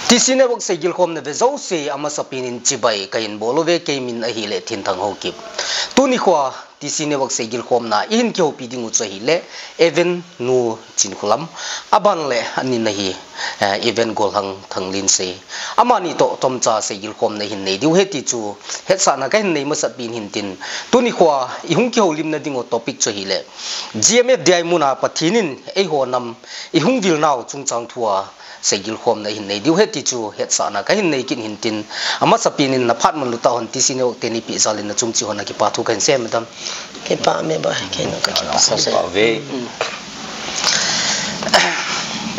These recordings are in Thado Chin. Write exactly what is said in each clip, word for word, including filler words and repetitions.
T C Network seigilkhomna ve jouse amasapen in chibai kahin bol uve, kei min ahile Thinthang Haokip. Tuni khoa T C Network seigilkhomna ihin kihoupi ding u chu ahile Evan Nu Chinkholam, aban le anin ahi, eh, Evan Golhang Thanglinsei. Amani toh chomcha seigilkhomna ihin nei diu ahi ti chu hetsahna kahin nei masat pin hintin, tuni khoa ihung kihoulimna ding u topic chu ahile G M F D I muna Pathen in eiho nam ihung vil nau chungchang thua seigilkhomna ihin nei diu ahi ti chu hetsahna kahin nei kit hintin, amasapen in naphat manlu tah hon T C Network teni peh jal in nachung cheh hon a kipa thu kahin sei e madam. Kipa me ba, kei jong ka kipa. Sa sa ve.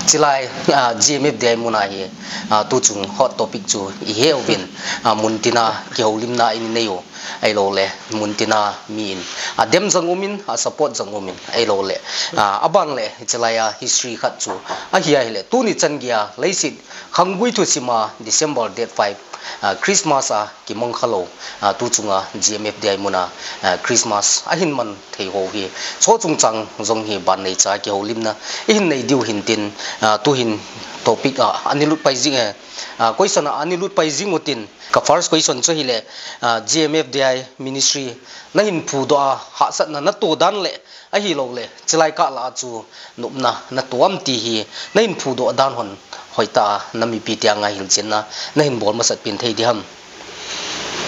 Chulai, ah, G M F D I muna hi, ah, tuchung hot topic chu ihe uvin, ah, muntina kihoulimna ihin nei u. Ahilou le, muntina min adem jong umin, asupport jong umin, ahilou le, ah, aban le, chulai a history khat chu ahi ahile, tuni chan geiya leiset khanggui thusim a December date five, ah, Christmas a kimang khalou, ah, tuchunga G M F D I muna, ah, Christmas ahin man thei ho hi, chu chungchang jong hi ban neicha kihoulimna ihin nei diu hintin, ah, tuhin topic a ani lut pai jing e, ah, question a ani lut pai jing utin, ka first question chu ahile, ah, G M F D I ministry nahin phudoh a hahsatna nato dan le, ahilou le, chulai kah lah a chu nopna nato am ti hi nahin phudoh dan hon hoitah a namipi tenga hilchenna nahin bol masat pin thei diham?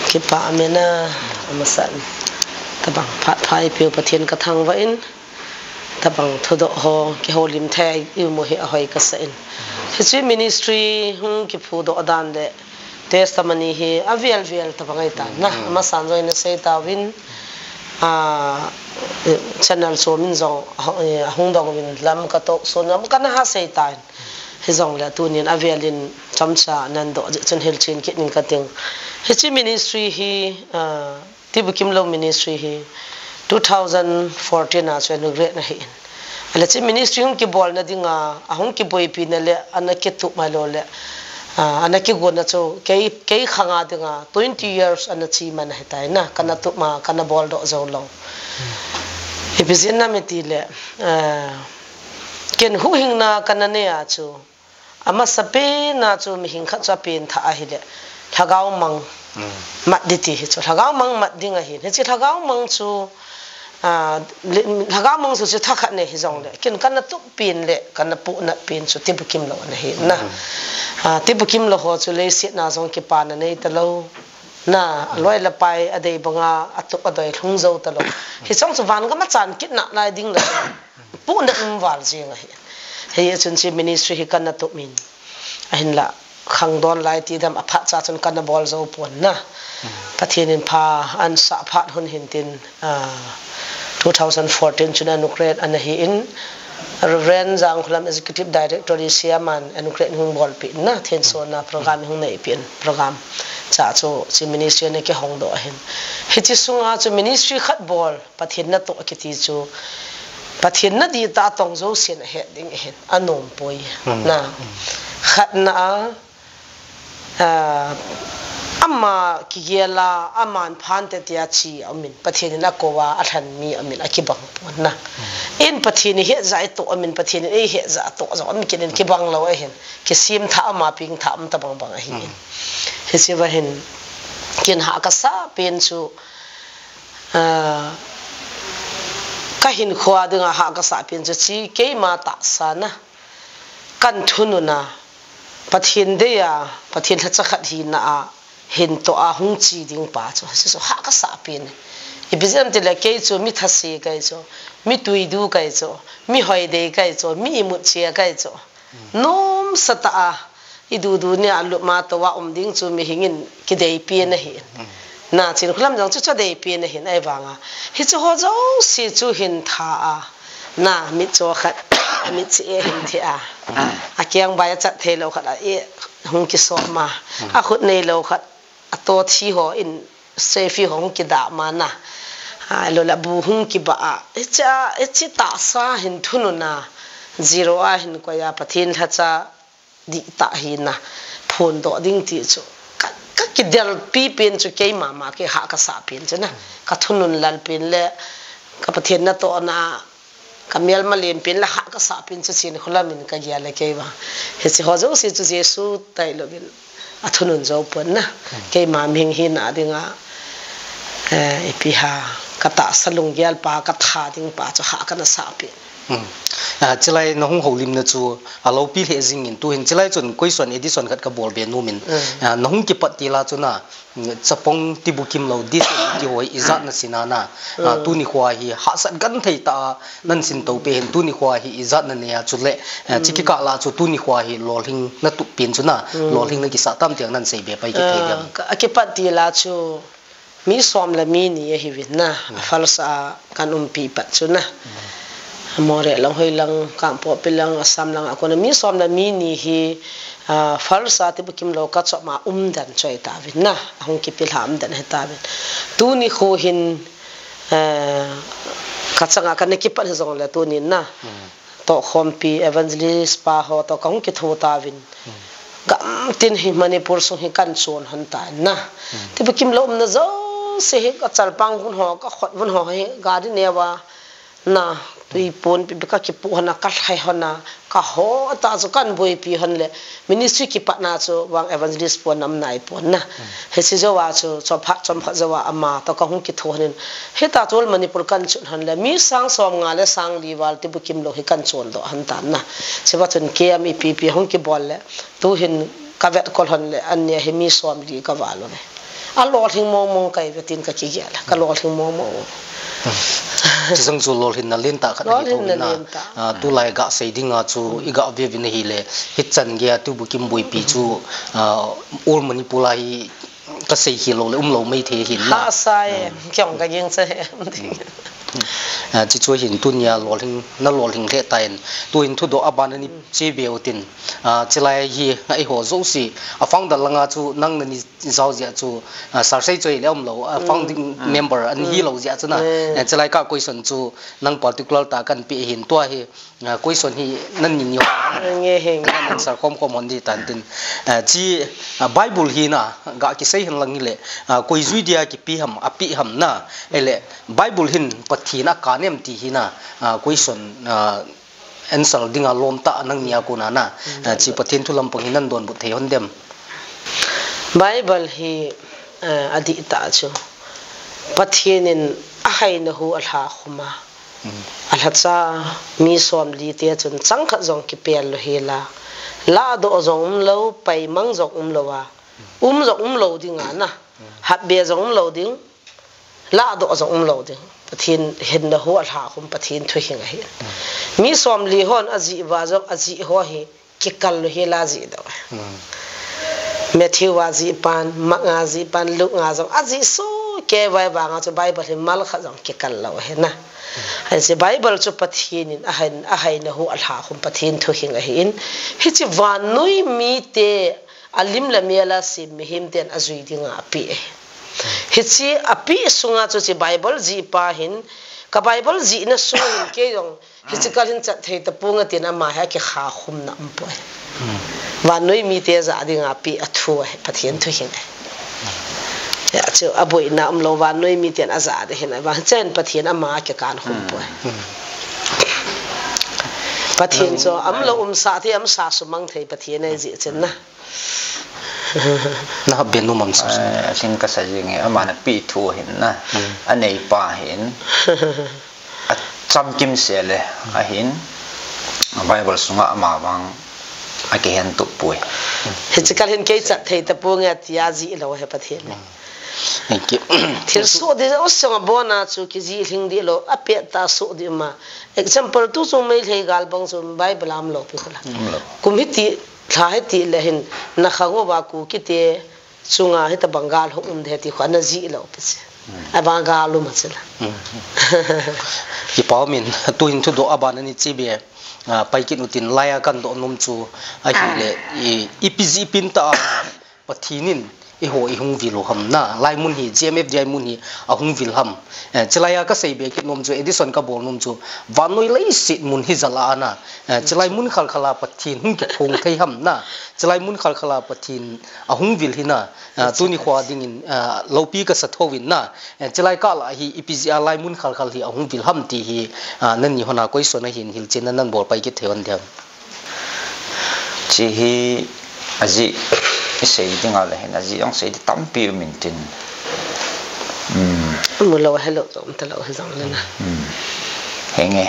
Kipa me na, amasan. Tabang phat pha eipeu Pathen ka thangvah in, tabang thudoh ho kihoulim thei imu hi ahoi kasa in. Hiche ministry hung kiphudoh dan le testimony hi avel vel tabang ahitan na, mm, amasan jong in asei tauvin, ah, channel chom in jong, ah, hung dong uvin lam ka toh son lam kana ha sei tan. Hijongle tunin avel in chomcha nahin doh jeh chun hilchen kit ning kating. Hiche ministry hi, ah, Tibukimlou ministry hi two thousand fourteen a chu inaugurate ana hi in. Ahile hiche ministry hung kibolna dinga, ahung kiboipina le, ana kitup mai lou le, ah, ana kigonna chu kei, kei khanga dinga twenty years ana chi man ahitai na, kana tup ma, kana boldoh jou lou. Ipi jeh ham itile, ah, ken huhhingna kana nei a chu, amasapen a chu mihem khat chu apen thah ahile, lhagao mang, mm, mat ding ti hi chu, lhagao mang mat ding ahin. Hiche lhagao mang chu, ah, le, lhagao mang chu chu thakhat nei hijongle, ken kana tup pen le kana puhnat pen chu Tibukimlou ana hi na. Mm. Ah, Tibukimlou ho chu leiset a jong kipana nei talou. Na, aloi le apai adei banga atup adoi lhung jou talou. Hiche chu van gam a chan kit nalai ding le puhnat um val jeng ahi. Hiche chun hiche ministry hi kana tup in. Ahinla khangdon lai ti dam aphat cha chun kana bol jou pon na. Pathen in pha ahin sah phat hun hintin, ah, two thousand fourteen chun inaugurate ana hi in, Reverend Jangkholam Executive Director le Chairman inaugurate hung bolpeh in na, thensona program hung neipeh in program. Cha chu hiche ministry ana kihongdoh ahin. Hiche sunga chu ministry khat bol, Pathen natoh kiti chu, Pathen nadih tah a tong jousen ahet ding ahin, anom poi. Hmm. Na. Hmm. Khatna a, ah, ama kigel a, aman phante tia chi aumin, Pathen in akou a, alhen mi aumin, akibang pon na. Hmm. In Pathen in hetjah itoh aumin, Pathen in eihetjah atoh jong aumin, ken in kibang lou ahin, kisem thah ama peng thah um tabang bang ahi in. Hmm. Hiche va hin, ken hah kasah pen chu, ah, kahinkhoa dinga hah kasah pen chu hiche keima tahsa na, kana thunun a, Pathen dei a, Pathen lhacha khat hina a, hin toh a hung chi ding pa chu, hiche chu hah kasah pen. Ipi jeh ham itile kei chu mi thase kahi chu, mi tuidu kahi chu, mi hoidei kahi chu, mi imut che kahi chu. Nomsa tah a, idudu nia lup ma toh a um ding chu mihem in kideipi ana hi. Mm. Na, Chinkholam jong chu chu deipi ana hi, ahivanga hiche ho jouse chu hin tha a. Na, mitcho khat, mitchi e hin thi a. Mm. Akeng bai achat thei lou khat a, e hung kisop ma. Mm. Akhut nei lou khat, ato thi ho in, selfie ho hung kidah ma na. Ahilou le bu hung kibah a. Hiche a, hiche tahsa hin thunun a, zero a hin koi a, Pathen lhacha dihtah hina phondoh ding ti chu ka, ka kidelpi pen chu keima ma kei hah kasah pen chu na. Ka thunun lal pen le ka Pathen natohna, amelma len pen le hah kasah pen chu chen kholam in kagel e kei vang. Hiche ho jouse chu Jesu tailou vin athunun jou pon na. Keima mihing hina dinga, eh, ipi ham, katahsa lunggel pa, katha ding pa chu hah kana sah pen. Hmm. Ah, chulai nahung houlimna chu aloupi lheh jingin, tuhin chulai chun question addition khat kabol be nomin. Hmm. Ah, nahung kipat til a chun a, chapang tibukim lou, dis kihoi ijat nasin a na. Ah, tuni khoa hi hahsat genthei tah a nahin sin to peh hin, tuni khoa hi ijat nanei a chule, ah, chukikah lah a chu tuni khoa hi lolhing natup pen chu na, lolhing nakisah tam ti jong nahin seibe pai kit thei diam? Ah, ka, akipat til a chu mi som le mi ni ahiuvin na, a first a kahin umpi pat chu na. Moreh lang, hoilang, Kangpokpi lang, Assam lang a kona mi som le mi ni hi, ah, first a tibukim lou kachop ma umdan chu ahitauvin na, ahung kipilha umdan ahitauvin. Tuni kho hin, eh, kachanga kana kipat hijongle tunin na. Tohkhompi evangelist pa ho toh kahung kitho tauvin. Gamtin hi Manipur sung hi kahin chon lhon tan na. Tibukim lou umna jouse hi kachalpang vun ho, kakhut vun ho hi gari neo a na, tui pon pi pi kakipoh lhon a, kalhai lhon a, kaho tah chu kahin boipi lhon le. Ministry kipatna chu vang evangelist pon nam nai pon na. Hiche jou a chu, chomkhat, chomkhat jou a ama toh kahung kitho lhonin. Hitia chu Manipur kahin chon lhon le. Mi sang somnga le sang li val tibukim lou hi kahin chondoh lhon tan na. Chua chun camp ipi ipi hung kibol le. Tuhin kavetkol lhon le, ania hi mi somli kaval uve. Alolhing mong mong kahiuve tin kakigel. Kalolhing mong mong uve. Chujong chu lolhinna lentah khat ahi thou na. Lolhinna lentah. Ah, tulai gasei dinga chu igah veuvin ahile, hichan geiya tibukim boipi chu, ah, All Manipur a hi kasei khel lou le umlou maithei hin na. Hahsa e, kei jong kagingcha e. Ah, chuchu hin tunia lolhing, nalolhing lheh tan, tuhin thudoh aban a neiche be utin. Ah, chulai hi eiho jouse, a founder langa chu nang nani jao jeh chu, ah, Sir Seichoi le umlou, ah, founding member ana hilou jeh chu na. Eh, chulai ka question chu nang particular tah kahin pe hin tua hi, ah, question hi nani ni ho. Nge heng. Nang answer khom khom hon ding tan tin. Ah, chi, ah, Bible hi na, gakisei hen lang hile, ah, koi jui dia kipe ham, ape ham na. Ahile, Bible hin Pathen akan em ti hi na, ah, question, ah, answer dinga lom tah nang nia kona na, ah, chi Pathen thu lampang hi nan donbut thei hon dem? Bible hi, eh, adihtah chu Pathen in ahaina hu alha khum a. Alhacha mi somli te chun chang khat jong kipel lou hel a. Lahdoh jong umlou, paimang jong umlou a. Um jong umlou ding a na. Hatbe jong umlou ding. Lahdoh jong umlou ding. Pathen hinna hu alha khum Pathen thuhing ahi. Mi somli hon ajih uva jong ajih ho hi kikal lou hel a ajih doh. Matthew a jih pan, Mark a jih pan, Luke a jong ajih soh kei uva vang a chu Bible hi mal khat jong kikal lou ahi na. Hiche Bible chu Pathen in ahaina, ahaina hu alha khum Pathen thuhing ahin. Hiche vannoi mite alim le mel a sem mihem ten ajui dinga ape ahi. Hiche ape sunga chu hiche Bible jih pa hin, ka Bible jihna sunga hin kei jong, hiche kal hin chat thei taponge tin ama hi akikha khumna umpoi. Vannoi mite jah dinga ape athu ahi, Pathen thuhing ahi. Hia chu aboina umlou vannoi miten ajah ding ahin, ahivang hiche hin Pathen ama akikan khum poi. Pathen chu umlou umsah thei, umsa sumang thei Pathen ahi jeh chun na. Na hap be nom am sa. Eh, asin kasa jing e, aman ape thu ahin na. Anei pa hin. Achamkim sel e, ahin. Bible sunga ama vang akihen tup poi. Hiche kal hin kei chat thei taponge tia jih lou ahi Pathen le. Thank you. Thilsoh ding, o song abona chu kijih lhing ding lou, apet tah soh ding ma. Example, tu chu Meitei gal bang chu Bible a umlou pi khola. Umlou. Kum hiti, lha hiti le hin, nakhang uva Kuki te chunga hitabang gal hung um ding ti khu ana jih lou pi chu. Abang gal um a chu la. Kipa umin, tuhin thudoh aban a neiche be, ah, pai kit utin, laiya kahin doh nom chu ahile, i, ipi jeh pen tah a Pathen in Eiho i hung vil u ham na, lai mun hi, G M F D I mun hi a hung vil ham. Eh, chilai a ka sei be kit nom chu, Edison ka bol nom chu, vannoi leiset mun hi jal a na. Eh, chilai mun khalkhal a Pathen hung kiphong thei ham na. Chilai mun khalkhal a Pathen a hung vil hi na. Eh, tuni khoa dingin, eh, loupi ka sa tho in na. Eh, chilai kah la hi ipi jeh a lai mun khalkhal hi a hung vil ham ti hi, ah, nani hon a question a hin hilchen na nan bol pai kit thei un diam. Chi hi ajeh i sei ding a le hin, ajeh jong sei di tampi um in tin. Um. Mu lou, hello, um ta lou, hi jong le na. Um. Henge.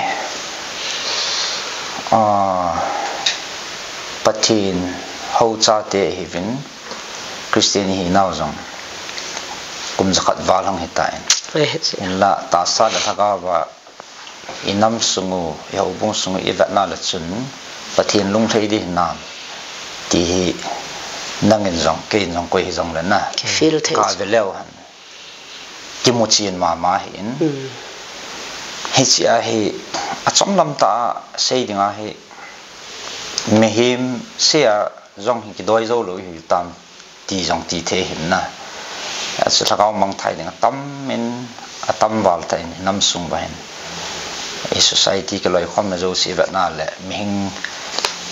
Ah, Pathen hou chate hi vin, Christian hi nau jong kum jakhat val hung hi ta in. Ai, he chi. Inla, tahsa le lhagao va i nam sung u, i houbung sung u i vet na le chun, Pathen lunglhai di hinam, ti hi nangin jong, keiin jong, koi hi jong le na. Ki feel thei. Ka ve leu hen. Kimu chen mama hi in. Hmm. Hichi a hi, a chomlam ta a sei ding a hi, mihem se a jong hi kidoi jou lou hi tam. Ti jong ti thei hin na. Achu lhagao mangthai ding a tam in, a tam val ta in, nam sung va hin. I society kiloikhomna jouse vet na le, mihing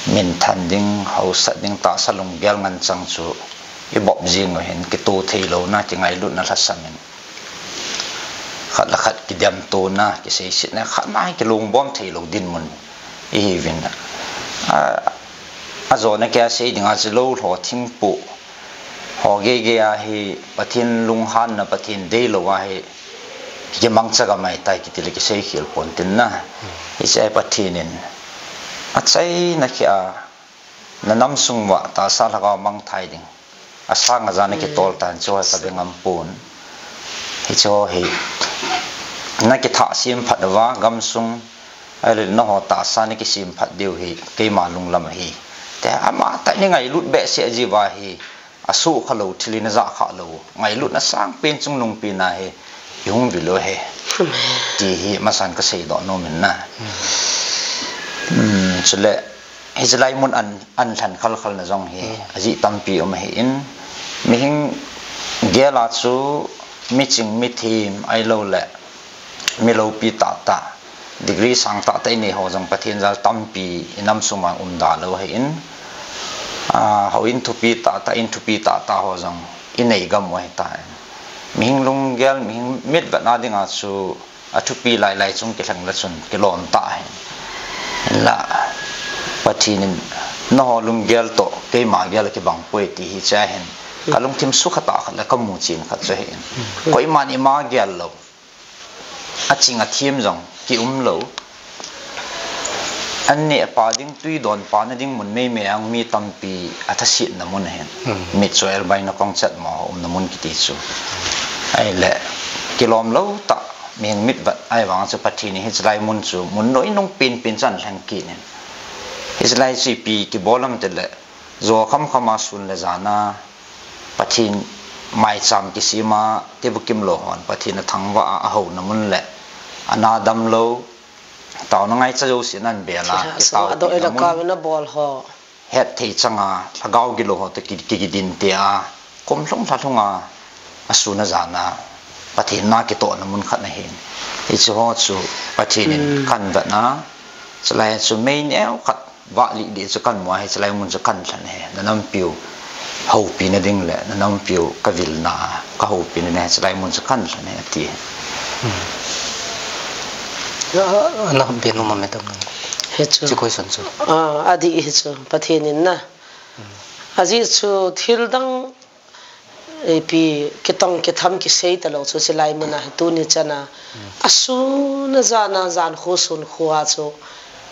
minthan ding, hausat ding, tahsa lunggel ngen chang chu i bop jing u hin, kitoh thei lou na, kingailutna lhasam in. Khat le khat kidemto na, kiseiset na, khat na hi kilungbom thei lou dinmun i hi vin na. A, a jona kia sei ding a chu lou lho thingpu. Ho gei gei a hi Pathen lunghanna, Pathen deilou a hi kimangcha gam ahi tai kiti le kisei khel pon tin na. Hiche a hi Pathen in achaina kia na nam sung uva tahsa lhagao mangthai ding. Asang aja na kitol tan chu ka be ngam pon. Hiche ho hi na kithah sem phat uva gamsung Ahile nangho tahsa nakisem phat diu hi keima lunglam ahi. Tia ama tah in i ngailut behseh jiuva hi, asuhkha lou thil in ajah kha lou. Ngailutna sangpen chungnungpen a hi i hung vil u ahi. Amen. Ti hi masan kasei doh nom in na. Hmm. Hmm, chule, hiche lai mun an, an lhan khalkhal na jong hi, hmm, ajeh tampi um ahi in, mihing gel a chu miching mithem ahilou le, mi loupi tahtah, degree sang tahtah i nei ho jong Pathen jal tampi i nam sung a um da lou ahi in, a, houin thupi tahtah, in thupi tahtah ho jong i nei gam u ahi tai. Mihing lunggel, mihing mitvet na dinga chu athupi lailai chung kilheng le chun kilom tah ahi. Hinla, Pathen in nangho lunggel toh keima gel kibang poi ti hi cha hin, ka lungthim sukha tah khat le ka muchen khat chu ahi in. Koiman ima gel lou. Aching athem jong kium lou. An neh apa ding, tui don pa na ding mun meimei a mi tampi athasetna mun ahin. Hmm. Mitcho elbai na kong chat mo umna mun kiti chu. Ahile, kilom lou tah, mihing mitvet ahivang chu Pathen in hiche lai mun chu, mun noinung penpen chan lheng kit in. Hiche lai chu ipi kibol ham tile, jo khamkham a sun le jan a, Pathen maicham kisem a, tibukim lou hon, Pathen athangvah a, ahouna mun le, ana damlou, taona ngaicha jouse nan bel a, kitao tina mun. Kavena bol ho. Hetthei chang a, lhagao gilou ho toh ki, ki, kidin te a, kum lhung lha lhung a, asun ajan a, Pathen na kitohna mun khat ahin. Hiche ho chu Pathen in, hmm, kahin vet na, chulai chu mei neo khat, Vah lih lih chu kahin mu a, hiche lai mun chu kahin lhen ahi. Na nampiu houpina ding le, na nampiu kavilna, kahoupina ding, hiche lai mun chu kahin lhen ahi, ati. Hmm. A, a, na be nom a madam nang. Hichu. Hiche question chu. A, adih hichu. Pathen in na. Hmm. Ajeh chu thil dang Ipi kitong kitham kisei talou chu hiche lai mun a hi tuni chan a. Hmm. Asun ajan a, jan khu sun khu a chu.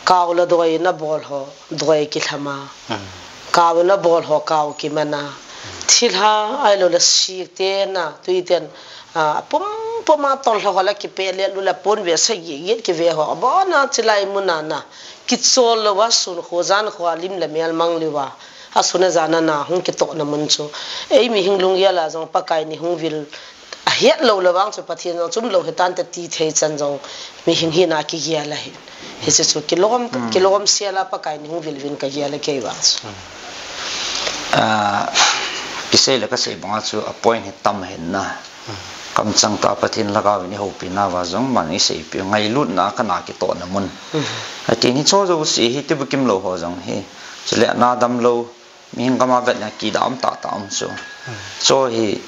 Kao le doi na bol ho, doi kilham a. Hmm. Kao na bol ho, kao kiman a. Hmm. Thilha ahilou le sik te na, tui ten, a, pum pum a tol ho le kipe le lu le pon ve sa gi gi kive ho. Abon a hiche lai mun a na. Kichol lou a sun khu jan khu a lim le mel mang lou a. Asun ajan a na hung kitohna mun chu. Ei mihing lunggel a jong Pakai ni hung vil ahet lou le vang chu Pathen jong chum lou hitan te ti thei chan jong mihing hina kigel ahi. Hiche chu kilom, hmm, kilom sel a Pakai ni hung vil vin kagel a kei vang chu. Hmm. Ah, ki, Sei le kasei banga chu a point hi tam ahin na. Kamchang tah Pathen lhagao in eihoupi nauva jong man eiseipi u, ngailutna kana kitohna mun. Atin hiche jouse hi tibukim lou ho jong hi. Chule ana damlou, mihing gama vetna kidam tah tah um chu. Chu hi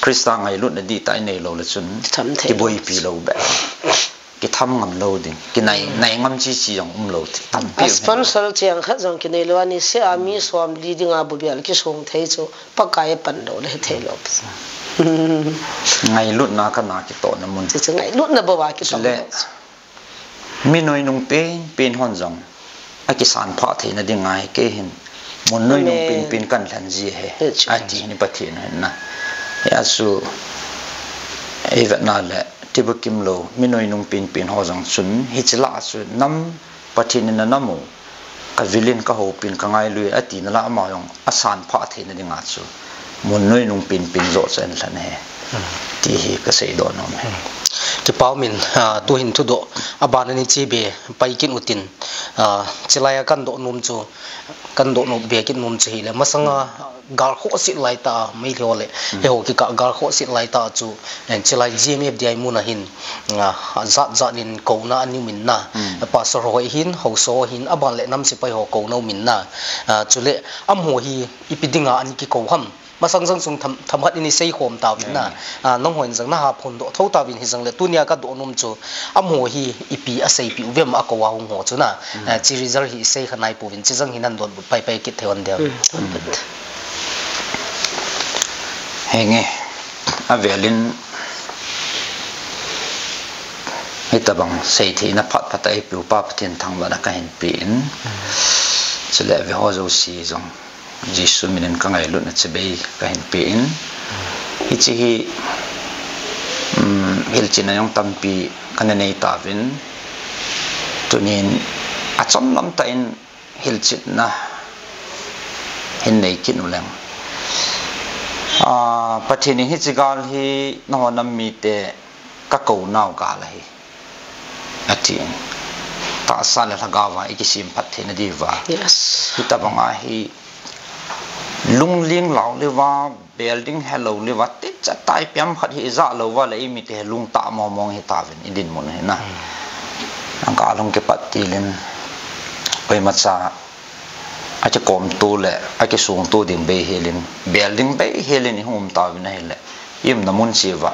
Christa ngailutna dihtah inei lou le chun Kitham thei lou. Kiboipi lou be. Kitham ngam lou ding, kinai, nai ngam chi chi jong um lou ti tampi um. A sponsor cheng khat jong kinei lou, ani se a mi som li dinga bu bial kisong thei chu Pakai apan lou le thei lou. Ngailutna kana kitohna mun. Chu chu ngailutna bou a kitoh. Chule, mi noinung pen pen hon jong akisan phah theina ding ngai kei hin. Mun noinung pen pen kan lhen ji ahi. Ati hin Pathen hin na. Hia chu, eivetna le, tibukim lou, mi noinung pen pen ho jong chun, hiche lah chu, nam Pathen in anam u, kavil in kahoupin kangailui, atina lah ama jong asan phah theina dinga chu. Mun noinung pen pen joh chu ahin lhen ahi. Ti hi kasei doh nom ahi. Kipa umin, a, tuhin thudoh, abana ni chibe, pai kit utin, a, chilai a kan doh nom chu, kan doh nom be kit nom chu hile, masanga, gal khohse laitah a, Meitei ho le, eiho kikah gal khohse laitah a chu, eh, chilai G M F D I mun a hin, ah, jat jat in kouna ana um in na, pastor ho hin, haosa ho hin, aban le nam sepai ho kouna um in na, ah, chule, amaho hi, ipi dinga ana kikou ham, masang jang chung tham, themkhat in isei khom tauvin na, ah, nangho in jang naha phondoh thou tauvin hijongle, tunia kadoh nom chu, amaho hi, ipi aseipi uvem akou a hung ho chu na, ah, chi result hi isei kha nai pouvin, chi jang hi nan donbut pai pai kit thei un deu. Henge, avelin hitabang seitheina phat phat a eipiu pa Pathen thangvahna kahin pe in. Chule ave ho jouse jong Jesu minin kangailutna chibai kahin pe in. Hiche hi, um, hilchetna jong tampi kana nei tauvin. Tunin achom lam tah in hilchetna hin nei kit uleng. Ah, Pathen in hiche gal hi nangho nam mite kakou nau gal ahi. Atin. Tahsa le lhagao a ikisem phat theina diuva. Hitabang a hi lungling lau leuva, bel ding helou leuva, ticha tai piam khat hi ijah louva le imite hi lungtah mong mong hitauvin idinmun hi na. Gal hung kipat tilin, koimacha akikomtu le akisungtu ding bei helin, bel ding bei helin ihung um tauvin ahile, iumna mun cheh uva,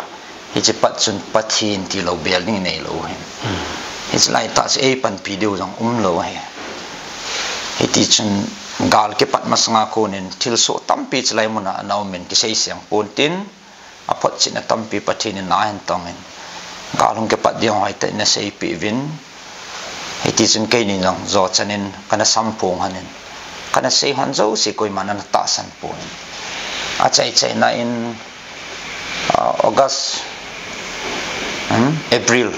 hiche pat chun Pathen tilou bel ding inei lou ahin. Hiche laitah chu eipanpi diu jong umlou ahi. Hitichun gal kipat masanga konin thilsoh tampi chulai muna ana umin kisei seng pontin, aphotchetna tampi Pathen in ahin tongin, gal hung kipat ding hoitah in aseipeh uvin, hitichun keinin jong jochanin kana samphong honin, kana sei hon jouse koiman ana tahsan pon. Achaichaina in, ah, August, hmm, April.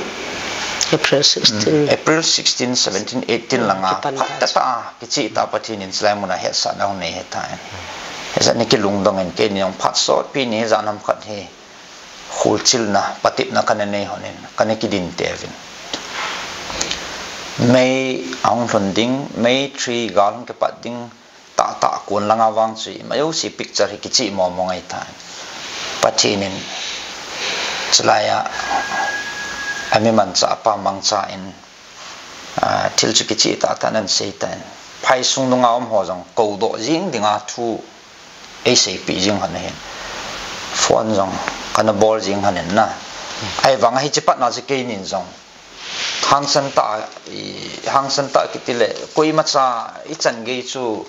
April sixteen. Hmm, April sixteen, seventeen, eighteen langa phat tah tah a kicheh tah a Pathen in chulai muna hetsahna ahung nei ahitai. Hijeh a kilungdong in keinin jong phat sotpi ni ijat ham khat hi kholchilna, patepna kana nei honin, kana kidinte uvin. May ahung lhun ding, May three gal hung kipat ding, tahtah kon langa vang chu ima jouse picture hi kicheh mong mong ahitai. Pathen in chulai a ami manchah pa mangcha in, ah, thil chu kicheh tahtah in ana seitan. Phaisung dunga um ho jong koudoh jing dinga thu eiseipeh jing hon ahin. Phone jong kana bol jing hon in na. Ahivanga hiche patna chu keinin jong hangsan tah, i, hangsan tah kiti le, koimacha ichan gei chu,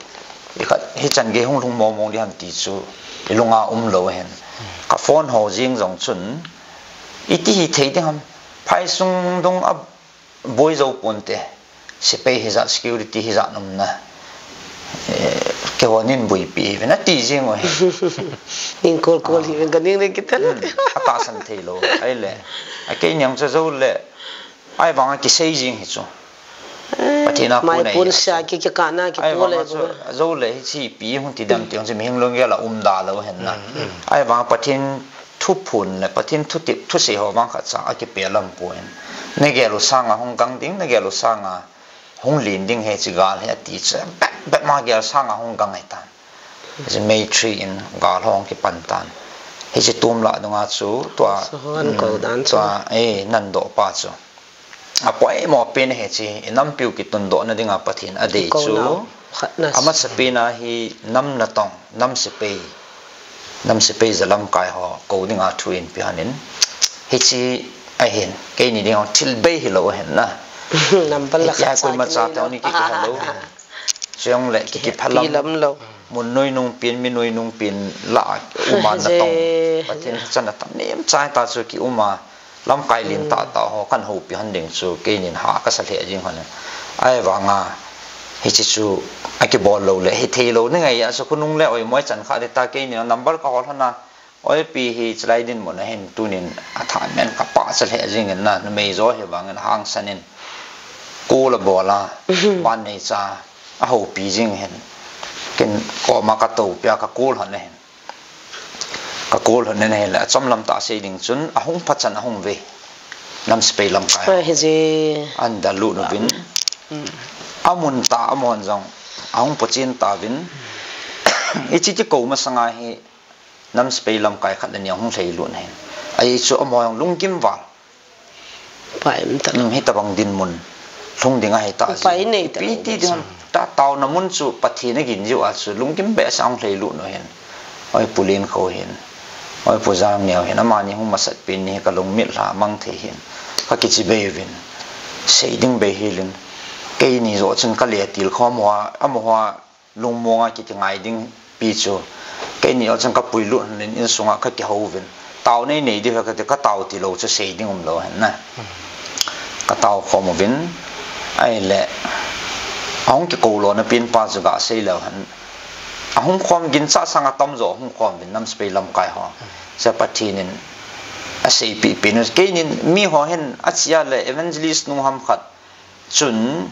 ikhat, hichan gei hung lhung mong mong ding ham ti chu ilunga umlou ahin. Ka phone ho jeng jong chun, iti hithei ding ham, phaisung dung a boi jou ponte, sepai hijat, security hijat umna, eh, keiho nin boipi uvin ati jeng u ahi. Ning kol kol hi uvin kaning le kithal. Hmm, atahsan theilou. Ahile, a keinin jong chu jou le, ahivanga kisei jeng hi chu. Pathen a kon ahi. Ahivanga chu, jou le hiche ipi hung ti dem ti jong chu mihing lunggel a umda lou ahin na. Ahivanga Pathen thuphon le Pathen thutep thusei ho vang khatcha akipel aum pon. Nagel u sanga hung gang ding, nagel u sanga hung len ding ahi hiche gal hi ati chu. Bep bep ma gel sanga hung gang ahitan. Hiche May three in gal hung kipan tan. Hiche tum lah dunga chu tua, Saho an ko dan chu. Tua, eh, nan doh pa chu. Apoimo pen hiche, i nampiu kitundoh na dinga Pathen adei chu. Amasapen a hi nam natong, nam sepai, nam sepai jalamkai ho kou dinga thu in pe hon in. Hiche ahin, keini ding thil bei hilou ahin na. Number la khat sa koima cha tao ni ki ki hello. Chujongle ki ki phalam. Mun nuinung pen, mi nuinung pen la uma natong. Pathen chan atam nem chai ta chu ki uma. Lamkai lentah tah ho kan houpi hon ding chu keinin ha kasa lheh jing hon. Ahivanga hiche chu akibol lou le hithei lou ni ngai a chu khonung le oimo ichan kha ding ta keinin number kahol hon a. Oipi hi chulai dinmun a hin tunin athah men kapah cha lheh jing in na numei jo hi vangin hangsan in. Call abol a, ban nei cha ahoupi jing hin. Ken koma ka toupia ka call hon ahin. Ka call hon in ahile, achom lam tah sei ding chun, ahung phat chan ahung ve. Nam sepai lamkai. An da lut uvin. Amun tah, amahon jong, ahung pochen tauvin. Hiche kikou masanga hi, nam sepai lamkai khat le ni ahung lhailut ahin. Ahi chu amaho jong lunggim val. Pai um ta. Hitabang dinmun lhung ding ahi ta. Pai nei ta. Ipi ti ding ham, ta taona mun chu Pathen agin jiu a chu lunggim behseh a hung lhailut u hin. Oi Pu Lenkhou hin. Oi Pu Jangneo hin. Amani hung masat pen ni hi ka lungmit lha mang thei hin. Ka kichi bei uvin. Sei ding bei hel in. Keini joh chun ka le til khom uva, amaho a lungmonga ki, kingai ding pi chu. Keini joh chun ka puilut hon in insunga ka kihou uvin. Tao nei nei diu hi kati, ka tao tilou chu sei ding umlou hen na. Ka tao khom uvin. Ahile. Ahung kikou lona pen pa chu ga sei leu hen. Ahung khom gincha sanga tamjo ahung khom uvin nam sepai lamkai ho. Cha Pathen in aseipi pen u. Keinin miho hin achia le evangelist nu ham khat. Chun,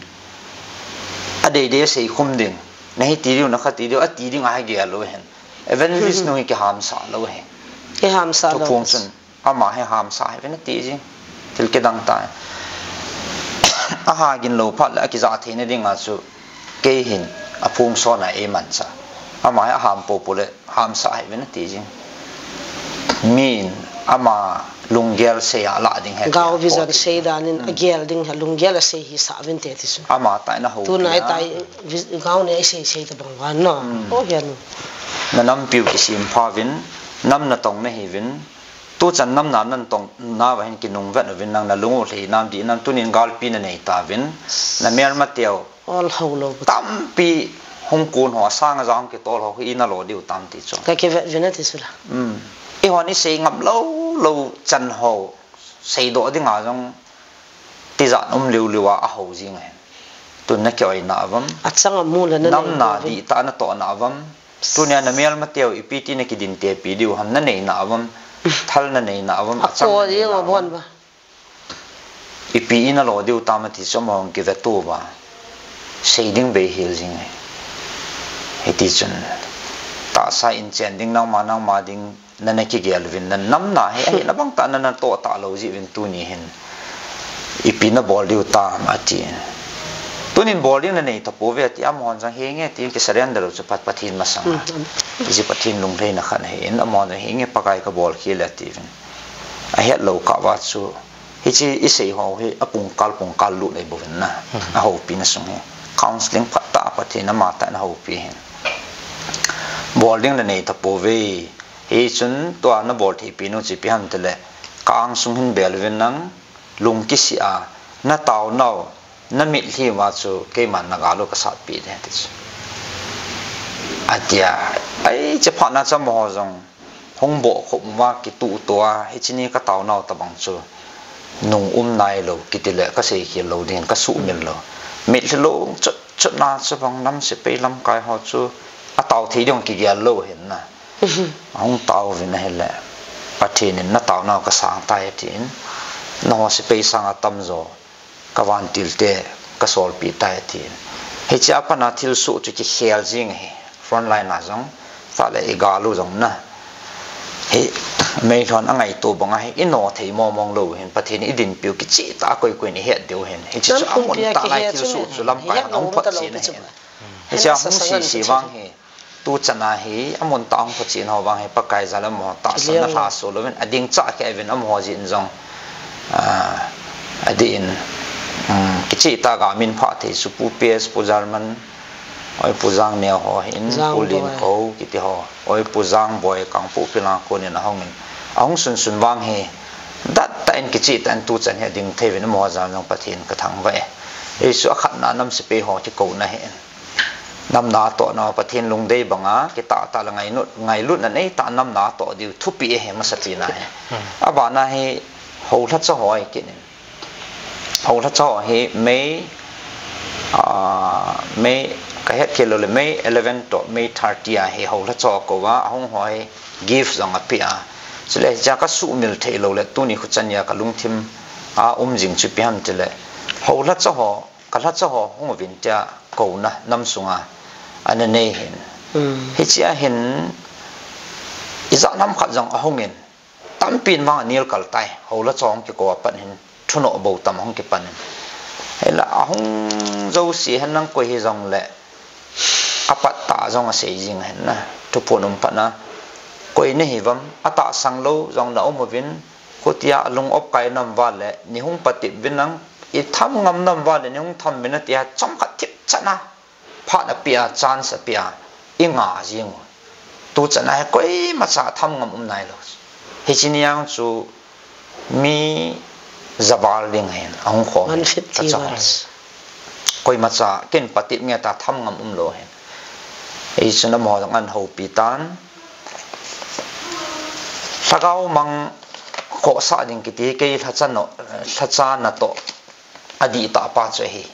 adeidei asei khum ding. Nahi ti diu, nakha ti diu, ati ding ahi gel lou hen. Evangelist nu hi kihamsah lou hen. Kihamsah lou. Thuphong chun, ama hi hamsah hi ven ati jing. Thil kidang tai. Aha gin lou phat le, akija theina dinga chu. Kei hin aphung sona eimancha. Ama hi aham popo le hamsah hi ven ati jing. Min ama lunggel sei a la ding he. Gao vision sei danin agel ding he lunggel asei hisah uvin te ti chu. Ama tai na ho. Tunai tai gao ne sei sei tabang van no. O hian. Na nampiu kisem pha uvin, nam natong nahi uvin. Tuchan nam na natong nauva hin kinung vet uvin nang na lung u lhei nam di nam tunin galpi nanei tauvin. Na melmateu. Ol ho lou. Tampi hung kun ho, asang aja hung kitol ho hi ina lo diu tam ti chu. Ka kivet vin ati chu la. Um. Eihon isei ngam lou lou chan ho. Seidoh dinga jong tijat um liu liu a, aho jing ahi. Tun na kioina avam. Achang amu la na nam na di ta na tohna avam. Tunia na melmateu ipi ti na kidin tepi diu ham nanei na avam. Thal nanei na avam. Achang nanei na avam. Ipi ina lo diu tam ati chu amahon kivet uva. Sei ding bei hel jing e. Hiti chun. Tahsa in chen ding nangma nangma ding nana kigel uvin na nam na hi ahi na bang ta nana toh ta lo ji uvin tuni hin. Ipi na bol diu tam ati. Tunin bol ding nanei tapouve ati amahon jong henge ti ki surrender u chu Pat Pathen masang. Iji Pathen lunglheina khat ahi in amahon jong henge Pakai ka bol khel e ati uvin. Ahet lou kah uva chu, hiche isei ho hi apungkal pungkal lut ahi bouvin na, ahoupi na sung hi. Counseling phatah a Pathen amatah in ahoupi hin. Bol ding nanei tapouve. Hichun tua na bol theipi nu chu ipi ham tile, ka angsung hin bel uvin nang, lung kisih a, na taonau, na mitlhi uva chu keiman na gal u ka satpi ding ti chu. Atia, ai, hiche phat na chu amaho jong, hung bohkhup uva kituh tua, hiche ni ka taonau tabang chu nung um nailou, kiti le ka seikhel lou ding, ka suhmil lou. Mitlhi lung chot chot na chu bang nam sepai lamkai ho chu atao thei ding kigel lou hin na. Ahung tao uvin ahile, Pathen in na taonau ka sang tai atin, nangho sepai sanga tamjo. Ka vantil te ka solpeh tai atin. Hiche a pat na thilsoh chu kikhel jing ahi. Frontline a jong, tah le i gal u jong na. Hi, meilhon angaito bang ahi, i no thei mong mong lou hin, Pathen i dinpiu kicheh tah a koi koi in i het diu hin. Hiche chu amun tah lai thilsoh chu lamkai hon ahung phot chen ahi. Hiche a hung sese vang hi. tuchan a hi, amun tah a hung phachen ho vang hi, Pakai jal a amaho tahsan na lha so louvin, ading chah kei uvin amaho jin jong, ah, adih in, um, kicheh tah a min pha thei chu Pu P S, Pu German, oi Pu Jang Neo ho hin, Pu Lin Ko kiti ho, oi Pu Jang Boi, Kangpokpi lang konin ahung in, ahung sunsun vang hi, dat tah in kicheh tah in tuchan hi ading thei uvin amaho jal jong Pathen ka thangvah e. Hichu akhatna nam sepai ho kikouna hi in. Namna tohna Pathen lungdei banga, kitah tah le ngailut, ngailutna nei tah namna toh diu thupi ahi masa tina hi. Hmm. Abana hi houlhacha ho ahi kit in. Houlhacha ho hi May, ah, May, ka het khel lou le May eleven toh May thirty a hi houlhacha ho kouva, ahung ho hi gift jong ape a. Chule hichea ka sumil thei lou le tuni khuchan nia ka lungthim a um jing chu ipi ham tile. Houlhacha ho Ka lhacha ho hung uvin tia kouna nam sunga ana nei hin. Hmm. Hichea hin ijat ham khat jong ahung in, tampin vang anel kal tai, houlhacha ho hung kikou a pat hin, thunoh bou tam hung kipan in. Hila ahung jouse hen nang koi hijong le, apat tah jong asei jing hen na, thuphon um pat na, koi nahi uvam, atahsang lou jong na um uvin, Khutia alung op kai nam uva le, nei hung patep uvin lang, i tham ngam nam uva le, nei hung tham uvin atia, chomkhat thipchan a, phat ape a, chance ape a, i nga jing u. Tuchan a hi koimacha tham ngam um nailou. Hiche ni jong chu mi javal ding hin, ahung kho hin, ka chah hon. Koimacha kin patep nge ta tham ngam umlou hin. Hichun amaho jong ana houpi tan. Lhagao mang khohsah ding kiti hi kei lhacha no, lhacha natoh adih tah pa chu ahi.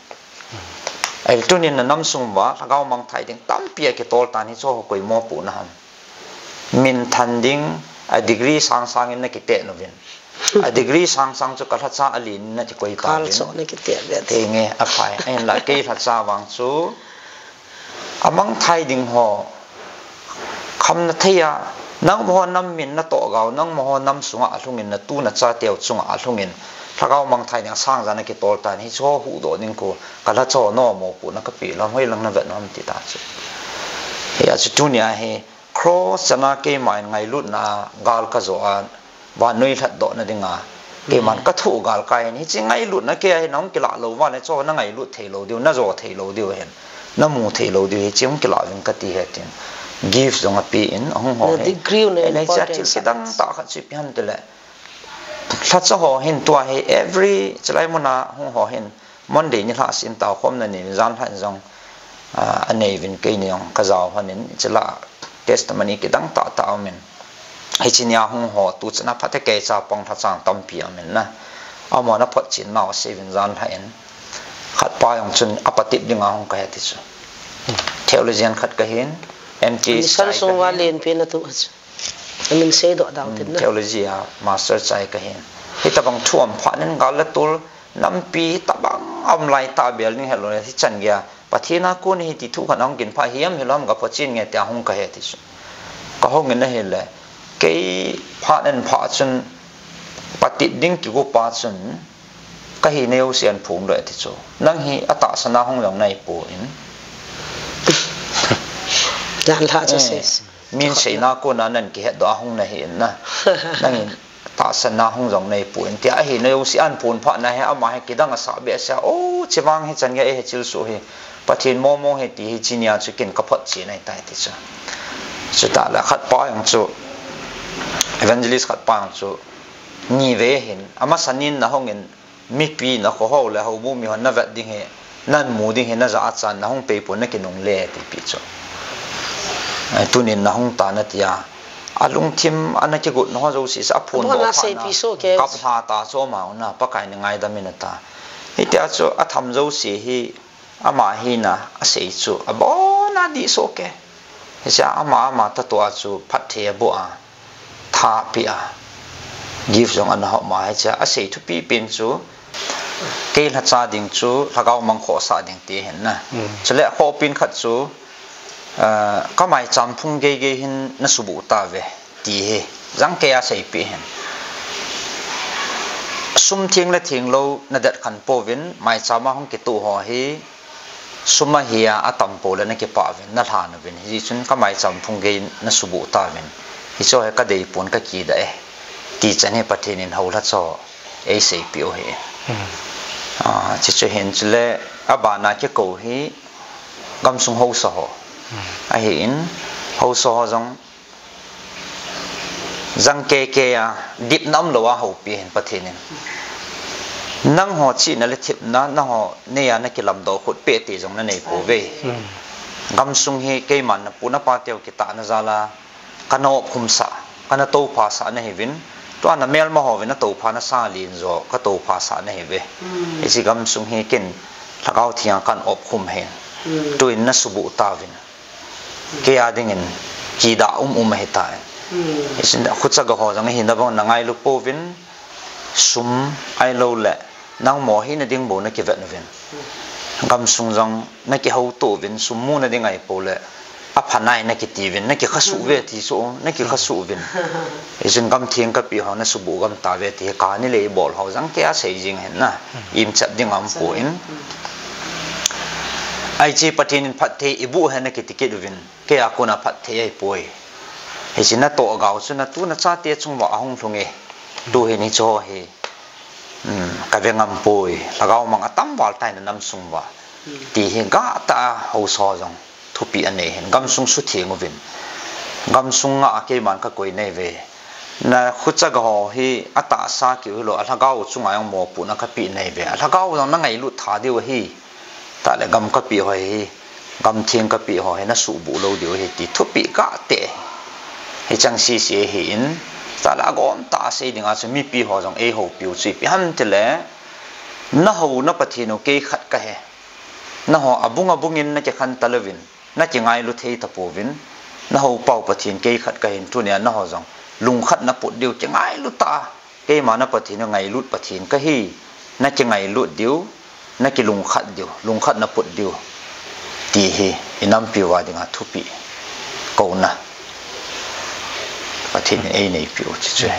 Ahile tunin na nam sung uva, lhagao mang thai ding tampi akitol tan hichu ho koi mopohna ham. Minthan ding, a degree sangsang in na kitet uvin. A degree sangsang chu ka lhacha alen in na kikoi ta uvin. Kalchoh na kitet uvin. Henge, aphai. Ahinla kei lhacha vang chu, amang thai ding ho, khamna thei a, nangma ho nam min natoh gao, nangma ho nam sunga alhung in, natu nacha teu chunga alhung in, lhagao mang thai ding asang ja na kitol tan, hichu ho huhdoh ding khu, ka lhacha ho nom mopohna kapeh lou ham, hoilang na vet nom ti ta chu. Hia chu tunia hi, Cross chan a keima in ngailutna gal ka jo a, vannoi lhatdohna dinga, keiman ka thoh galkai in, hiche ngailutna kei a hi nahung kilah lou uva le, chu na ngailut thei lou diu, na jo thei lou diu hin, na mu thei lou diu, hiche hung kilah uvin kati ahi tin. Gift jong ape in, ahung ho hi. Degree u na important thil kidang tah khat chu ipi ham tile. Lhacha ho hin tua hi every, chulai muna hung ho hin, Monday ni lhah sin tao khom na ni jan lhah in jong, ah, anei uvin keini jong ka jao hon in, chula testimony kidang tah tah um in. Hiche nia hung ho tuchan a phat a kei chapang lhacha tampi um in na. Amaho na photchen nau asei uvin jan lhah in. Khat pa jong chun apatep dinga hung kahi ti chu. Theologian khat kahin, M T H sung va len pen atu chu. Amin seidoh dau tin na. Theology a master chai kahin. Hitabang thu um phat in gal le tol nampi hitabang um lai ta bel ning helou le hichan geiya. Pathen a kon hi ti thu khat ahung kin pha hiam hilou ham ka photchen nge tia hung kahi ti chu. Ka hung in ahile. Kei phat in pha chun patep ding kigo pa chun Ka hina jouse ahin phongdoh e ti chu. Nang hi atahsan a hung jong nahi poi. Min seina kona nang kihetdoh a hung nahi in na. Nangin tahsan a hung jong nahi poi. Tia ahina jouse ahin phon phat na hi ama hi kidang asah behseh a. O, chuvang hi chan geiya eihil suh hi. Pathen momo hi ti hi hiche nia chu kin ka photchen ahitai ti chu. Chutah le khat pa jong chu. Evangelist khat pa jong chu. Nivei hin. Amasa nin na hung in. Mipi na khohou le houbung mihon na vet ding hi, nan mu ding hi, na jah a chan na hung pei pon na kinungle tipi chu. Ai, tunin na hung tan atia. Alungthim ana kigot na ho jouse sa aphon doh phat na. Kap lha ta chu amau na, Pakai in ngaidam in ata. Hitia chu atham jouse hi, ama hina asei chu abon a dih soh e. Hichea ama, ama tah tua chu phatthei aboh a, tha apeh a, gift jong ana hom a, hichea asei thupi pen chu, kei lhacha ding chu, lhagao mang khohsah ding ti ahin na. Mm. Chule akhoh pen khat chu, ah, ka maicham phung geigei hin na subuh tauve. Ti hi, jang kei a seipeh hin. Sum theng le thenglou na det khen pouvin, maicham a hung kitoh ho hi, Sum ahi a, atam pou le na kipah uvin, na lhan uvin. Hijeh chun ka maicham phung gei na subuh tauvin. Hiche hi ka deipon ka kidah e. Ti chan hi Pathen in houlha cho eiseipeh u ahi. Hmm. Ah, chuche chu hin chule abana kikou hi gamsung haosa ho. Hmm. Ahin, haosa ho jong jang keke a, dipna umlou a houpi ahin Pathen in. Nangho chihna le thepna, nangho neiya na kilamdoh khut peh ti jong na neipouve. Hmm. Gamsung hi keiman na pu na pa teu kitahna jal a, kana opkhum sah, kana toupha sah na hiuvin, tua na melma hovin na toupha na sa lin jo, ka toupha sah na hiuve. Hmm. Hiche gamsung hi ken Lhagao Theng a kan opkhum ahin. Hmm. Tuin na subuh tauvin. Kei a dingin kidah um um ahitai. Hmm. Hichun khucha ga ho jong hina bang na ngailu pouvin, sum ahilou le nangma hina ding bou na kivet uvin. Hmm. Gamsung jong na kihouto uvin, sum muna ding ahipou le, apha nai na kiti uvin, na kikhasuh uve ti chu, na kikhasuh uvin. Hichun gam theng kapeh ho na subuh gam tauve ti hi kani le ibol ho jong kei a sei jing ahin na. Hmm. Imchat ding aum poi. Hmm. Hiche Pathen in phatthei iboh ahi na kiti kit uvin. Kei a kona phatthei ahipoi. Hiche na toh gao chu na tu na chate chung uva ahung lhung e. Tu hin hiche ho hi, um, ka ve ngam poi. Lhagao mang atam val tai na nam sung uva. Hmm. Ti hi gah tah a haosa ho jong thupeh anei ahin. Gamsung sutheng uvin. Gamsung nga a keiman ka koi nai uve. Na khucha ga ho hi atahsa kiu hilou, alhagao chunga jong mopohna kapeh nai uve. Alhagao jong na ngailut tha diu ahi. Tah le gam kapeh ho hi, gam theng kapeh ho hi, na subuh lou diu ahi ti thupeh gah tah. Hicheng sese ahin, tah le agom tah a sei dinga chu mipi ho jong eihoupiu chu ipi ham tile, na houna Pathen u kei khat kahi. Nangho abung abung in na kikhen talouvin, na kingailu thei tapouvin, na houpau Pathen kei khat kahin tunia nangho jong lungkhat na put diu kingailu tah a. Keima na Pathen u ngailut Pathen kahi, na kingailut diu, na kilungkhat diu, lungkhat na put diu. Ti hi, i nampiu a dinga thupeh. Kouna. Pathen in eineipiu, chuche.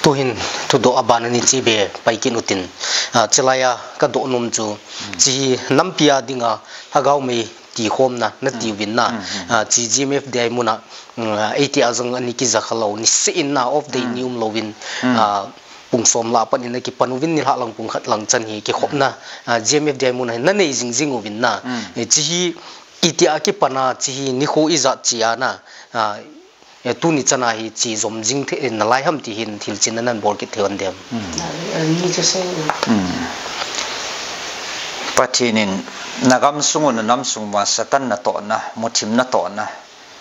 Tuhin, thudoh abana ni chibe, pai kit utin. Ah, chulai a, ka doh nom chu. Hmm. Chi nampi a dinga, Lhagao mei, tikhomna, na, hmm, tiuvin na. Hmm, hmm. Ah, chi G M F D I muna, mm, ah, eighty a jong ani kija khalou, niseh in na, off day, hmm, ni umlouvin, hmm, ah, pung som lah a pat in na kipan uvin nilhah lang pung khat lang chan hi kikhopna, hmm, ah, G M F D I muna hi na nei jing jing uvin na. Hmm. Eh, chi hi, itia kipan a, chi hi nikho ijat chia na, ah, eh, tuni chan a hi chi jom jing thei, eh, nalai ham ti hin thil chin na nan bol kit thei un dem. Hmm. Ah, ni chu sei. Hmm. Pathen in na gamsung u na namsung uva Satan natohna, muthim natohna,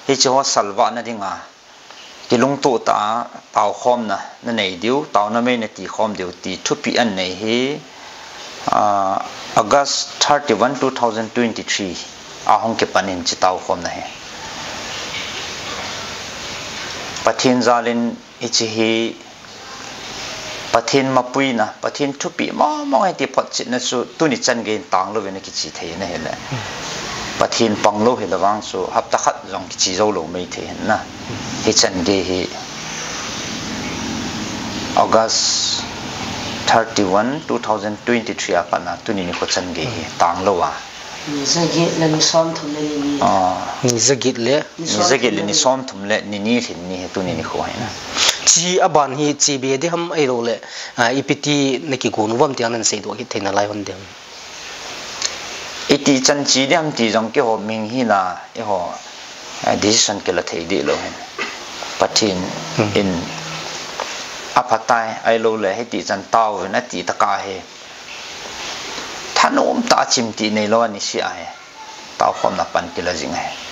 hiche ho salvah na dinga, kilungtoh tah a taokhomna na nei diu, taona mei na tikhom diu ti thupeh anei hi, ah, August thirty-one, two thousand twenty-three a hung kipan in chi taokhomna hi. Pathen jal in hiche hi Pathen mapuina, Pathen thupeh mong mong ahi ti photchetna chu tuni chan gei in tanglouvin akichi thei in ahile. Pathen panglou hile vang chu hapta khat jong kichi joulou mei thei ahin na. Hichan gei hi August thirty-one, two thousand twenty-three a pat na tuni nikho chan gei hi tanglou a. Ni jaget le ni somthum le ni ni. Ah. Ni jaget le. Ni jaget le ni somthum le ni ni lhin ni hi tuni nikho hi na. Chi aban hi chibe ding ham ahilou le, ah, ipi ti na kigon uvam ti a nan seidoh kit thei nalai un dem. Iti chan chi ding ham ti jong keiho mihing hina, eiho, ah, decision kila thei dih lou hin. Pathen, hmm, in aphatai, ahilou le hiti chan taovin ati tah a hi. Thanom tah a chimtih neilou ani sia hi. Taokhomna pan kila jing ahi.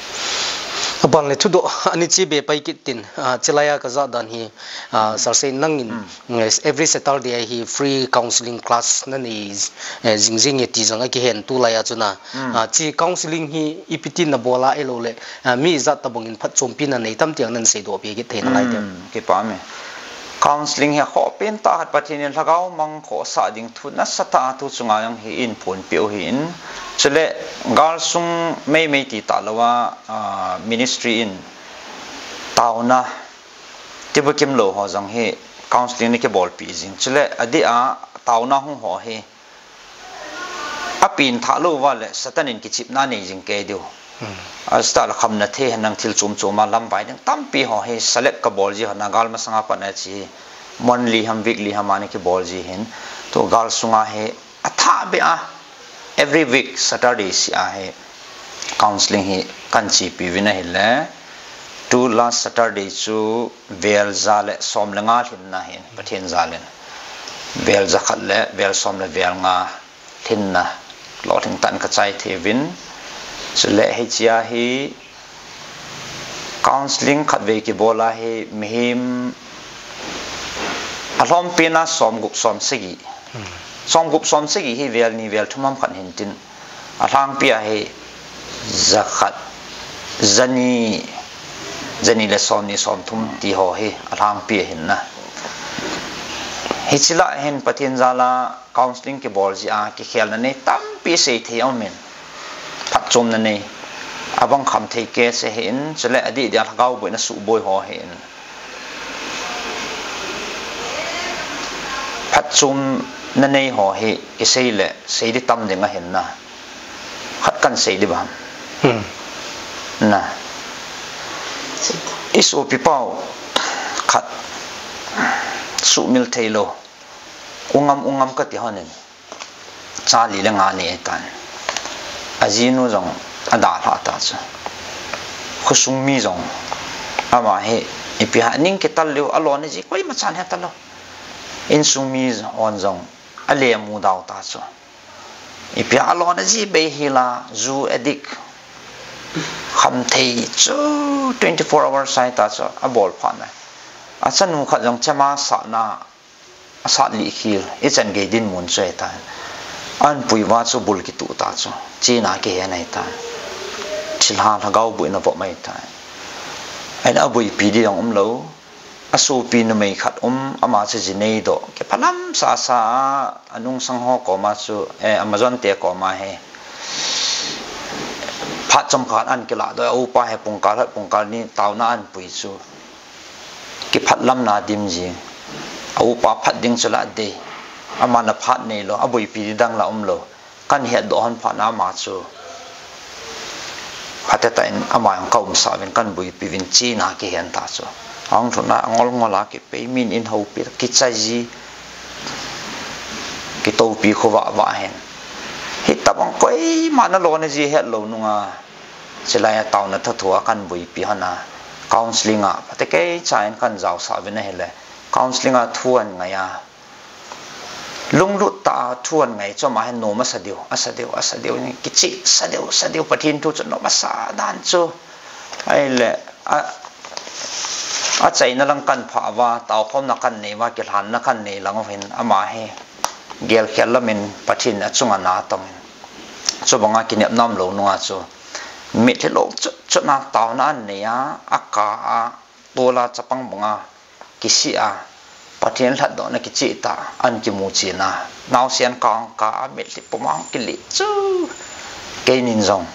Aban le thudoh, ani chibe pai kit tin, ah, chulai a kajah dan hi, ah, hmm, Sir Sei nangin, hmm, eh, every Saturday a hi free counseling class na nei, eh, jing jing e ti jong akihen tulai a chu na. Hmm. Ah, chi counseling hi ipi ti na bol a ahilou le, ah, mi ijat tabang in phatchompi na nei tam ti a nan seidoh pi kit thei nalai dem. Hmm, kipah e. Counseling hi akhoh pen tah khat Pathen in lhagao mang khohsah ding thu nasatah a thu chunga jong hi eiphonpeh u ahin. Chule, galsung meimei ti talou a, ah, ministry in taona, tibukim lou ho jong hi counseling na kibolpeh jing. Chule, adeh a taona hung ho hi, a Pin tha lou va le Satan in kichipna nei jing kei diu. Hmm. Asta la kham na the hen nang thil chom chom a lam vai ding tampi ho hi select ka bol ji ho na gal masanga pat na chi monthly ham weekly ham ani ki bol ji hin. Tu gal sunga hi a tha be a every week Saturday si a hi counseling hi kan chi pi vin a hi le. Tu last Saturday chu vel ja le som le nga lhin na hin Pathen ja len. Vel ja khat le vel som le vel nga lhinna lolhing tah in ka chai thei uvin. Chule hichia hi counseling khatvei kibol a hi mihem a lhompi na som gup som sagi. Hmm. Som gup som sagi hi vel ni vel thum ham khat hin tin a lhangpi a hi ja khat, ja ni, ja ni le som ni som thum ti ho hi a lhangpi a hin na. Hichi la hin Pathen ja la counseling kibol ji a kikhelna nei tampi sei thei a um in. Phatchomna nei. A bang kham thei ke se hin, chule a di di a lhagao boina su boi ho hin. Phatchomna nei ho hi kisei le, sei di tam ding a hin na. Khat kan sei di bam. Hmm. Na. I sopi pau khat sumil thei lou. Ungam, ungam ka ti honin. Cha li le nga nei tan. A jinu jong a dalha ta chu. Khosung mi jong ama hi ipi ha ning kital leu a lona ji koima chan he ta lou. Insung mi on jong a le mu dau ta chu. Ipi ha a lona ji bei hi la ju addict. Kham thei chu twenty four hours sai ta chu a bol pha na. A chanu khat jong chama sa na A sat lih khil, i chan gei dinmun chu ahi tai. An pui va chu bul kitu ta chu. China kihen ahi tai. Thilha lhagao buina vop ahi tai. Ahin a buipi di jong um lou. A sopi numei khat um, ama chu ji nei doh. Kiphalam sasa a, a nungsang ho koma chu, eh, Amazon te koma he. Phat chomkhat an kilah doh, a upa he pungkal hat, pungkal ni tauna an pui chu. Kiphatlamna dim jing. A upa phat ding chu la dei. Ama na phat nei lou, a buipi di dang la um lou. Kan het doh hon phat na ama chu. Phat ta in ama jong ka um sa vin kan buipi vin china kihen ta chu. Ahung thuna a ngol ngol a kipei min in houpi kichai ji. Kitopi khovah vah hen. Hitabang koima na lona ji het lou nunga. Chulai a tauna thotho a kan buipi hon a, counseling a, phatecha in kan jaosah vin ahile, counseling a thu an ngai a. Lunglut tah a thu an ngai chu ama hin nom asa diu, asa diu, asa diu, ni kichih sa diu, sa diu, Pathen thu chu nom asa dan chu. Ahile, a, achaina lang kan phah uva, taokhomna kan nei uva, kilhanna kan nei lang uvin, ama hi gelkhel lamin Pathen achunga na tong in. Chubanga kinepna umlou nunga chu. Mitlhi lou chut chut na tauna an nei a, a ka a, tol a chapang banga kisih a, Pathen lhatdohna kichih tah, an kimu chen a, naosen kang ka a, mitlhi pum a kili chu, keinin jong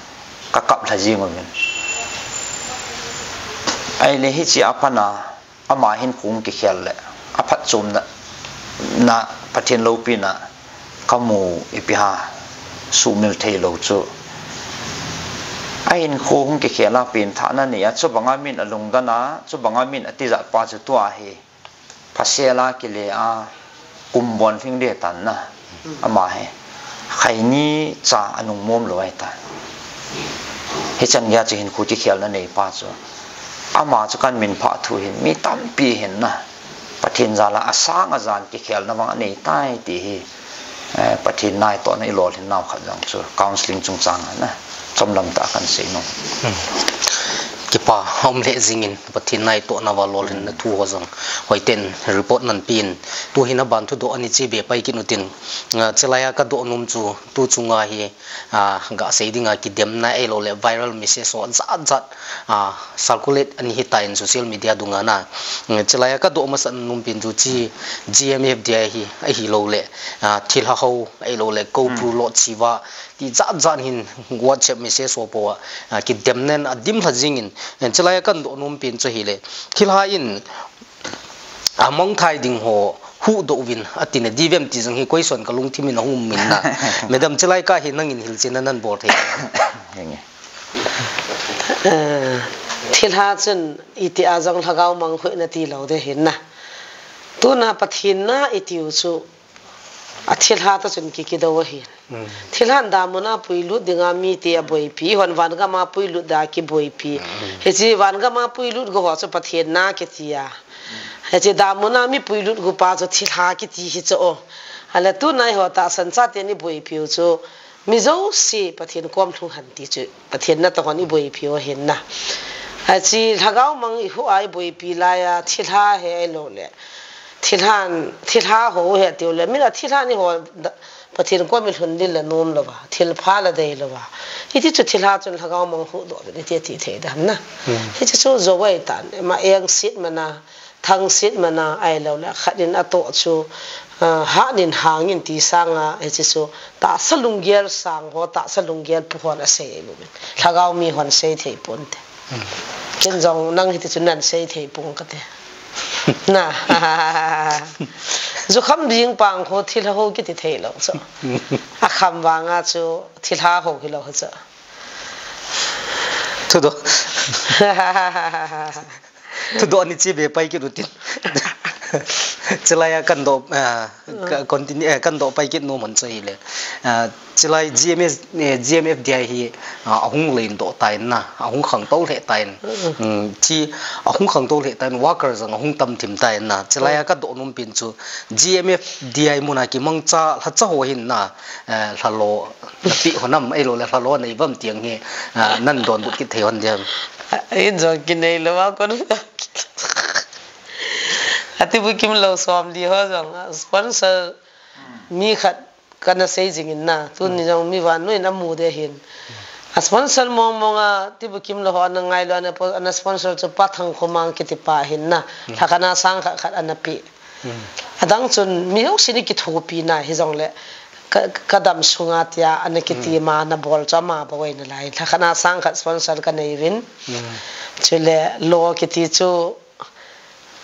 ka kap lha jing uvin. Ahile hiche a pat a, Ama hinkho hung kikhel le, a phatchomna, na Pathen loupina, ka mu ipi ham, sumil thei lou chu. A hinkho hung kikhel a pengthahna nei a, chubanga min a lungdon a, chubanga min a tijat pa chu tua hi, phasel a kile a, kum bon lhing ding tan na. Ama hi khaini cha anung mom lou ahi tai. Hichan geiya chu hinkho kikhelna nei pa chu. Ama chu kan min phah thu hin mi tampi hin na. Pathen jal a asang ajan kikhelna vang anei tai ti hi. Eh, Pathen naitohna i lolhin nau khat jong chu counseling chungchang a na. Chomlam tah a kan sei nom. Hmm. Kipa, aum lheh jingin Pathen naitohna va lolhinna thu ho jong. Hoiten report nan pen. Tu hin aban thudoh ani che be pai kit utin. Ah, chulai a ka doh nom chu tu chunga hi, ah, ga sei dinga kidemna ahilou le viral message ho jat jat, ah, circulate ani hitan social media dunga na. Chulai a ka doh masat nom pen chu chi G M F D I hi ahilou le, ah, thilha ho ahilou le Kopru Lord Shiva ti jat jat hin WhatsApp message ho po a, ah, kidemna in adim lha jingin. Chulai a kan doh nom pen chu hile thilha in amang thai ding ho, huhdoh uvin, ati ne, di vem ti jong hi question ka lungthim in ahung um in na. Madam, chilai kah hi nangin hilchen na nan bol thei. Henge. Eh, thilha chun iti a jong lhagao mang huhna ti lou de hin na. Tuna Pathen na i tiu chu, a thilha ta chun ki, kido ahi. Mm. Thilhan damun a puilut dinga mite a boipi, hon van gam a puilut da kiboipi. Mm. Hiche van gam a puilut go ho chu Pathen na kiti a. Hiche damun a mi puilut go pa chu thilha kiti hi chu o. Ahile tunai ho tahsan chate ni boipiu chu mi jouse Pathen kom lhung hen ti chu. Pathen na toh hon i boipiu ahin na. Hiche lhagao mang i hu a i boipi lai a thilha hi ahilou le. Thilhan, thilha ho hi tiu le. Min a thilhan i ho da, Pathen kom i lhun ding le nom lou va. Thilpha le dei lou va. Hiti chu thilha chun lhagao mang huhdoh uvin iti, ati thei dem na. Hmm. Hiche chu jou ahi tan. Ama engset mana, thangset mana ahilou le. Khat in atoh chu, ah, hat in hang in ti sanga, hiche chu tahsa lunggel sang ho, tahsa lunggel pu hon asei ahi uvin. Lhagao mi hon sei thei ponte. Hmm. Ken jong nang hiti chu nan sei thei pong kate. Na. Jukham ding pang ho thilha ho kiti thei lou chu. Akham vanga chu thilha ho hilou chu. Thudoh. Thudoh ni chi be pai kit utin. Chilai a kan doh, ah, ka, continue, eh, kan doh pai kit nom un chu hile. Ah, chilai G M S, eh, G M F D I hi, ah, ahung lendoh tan na, ahung khangtou lheh tan. Mm. Mm, chi ahung khangtou lheh tan, worker jong ahung tam thim tan na. Chilai a ka doh nom pen chu G M F D I mun a kimangcha lhacha ho hin na, eh, lhalo na pi ho nam ahilou le lhalo nei vam ti ang hi, ah, nan donbut kit thei hon diam. Ah, in jong kinei lou a kon. Ati bu kim lou som di ho jong, ah, sponsor mi khat kana sei jing in na, tuni jong mi vannoi in amu de hin. A sponsor mong mong a, ti bu kim lou ho ana ngai lou, ana po-, ana sponsor chu Pa Thangkhomang kiti pa hin na, lhakhat na sang khat khat ana pe. Adang chun mi jouse ni kithopi na, hijongle ka, ka dam sunga tia ana kiti ma na bol chu ama bou ahi nalai. Lhakhat na sang khat sponsor ka nei uvin. Chule lo kiti chu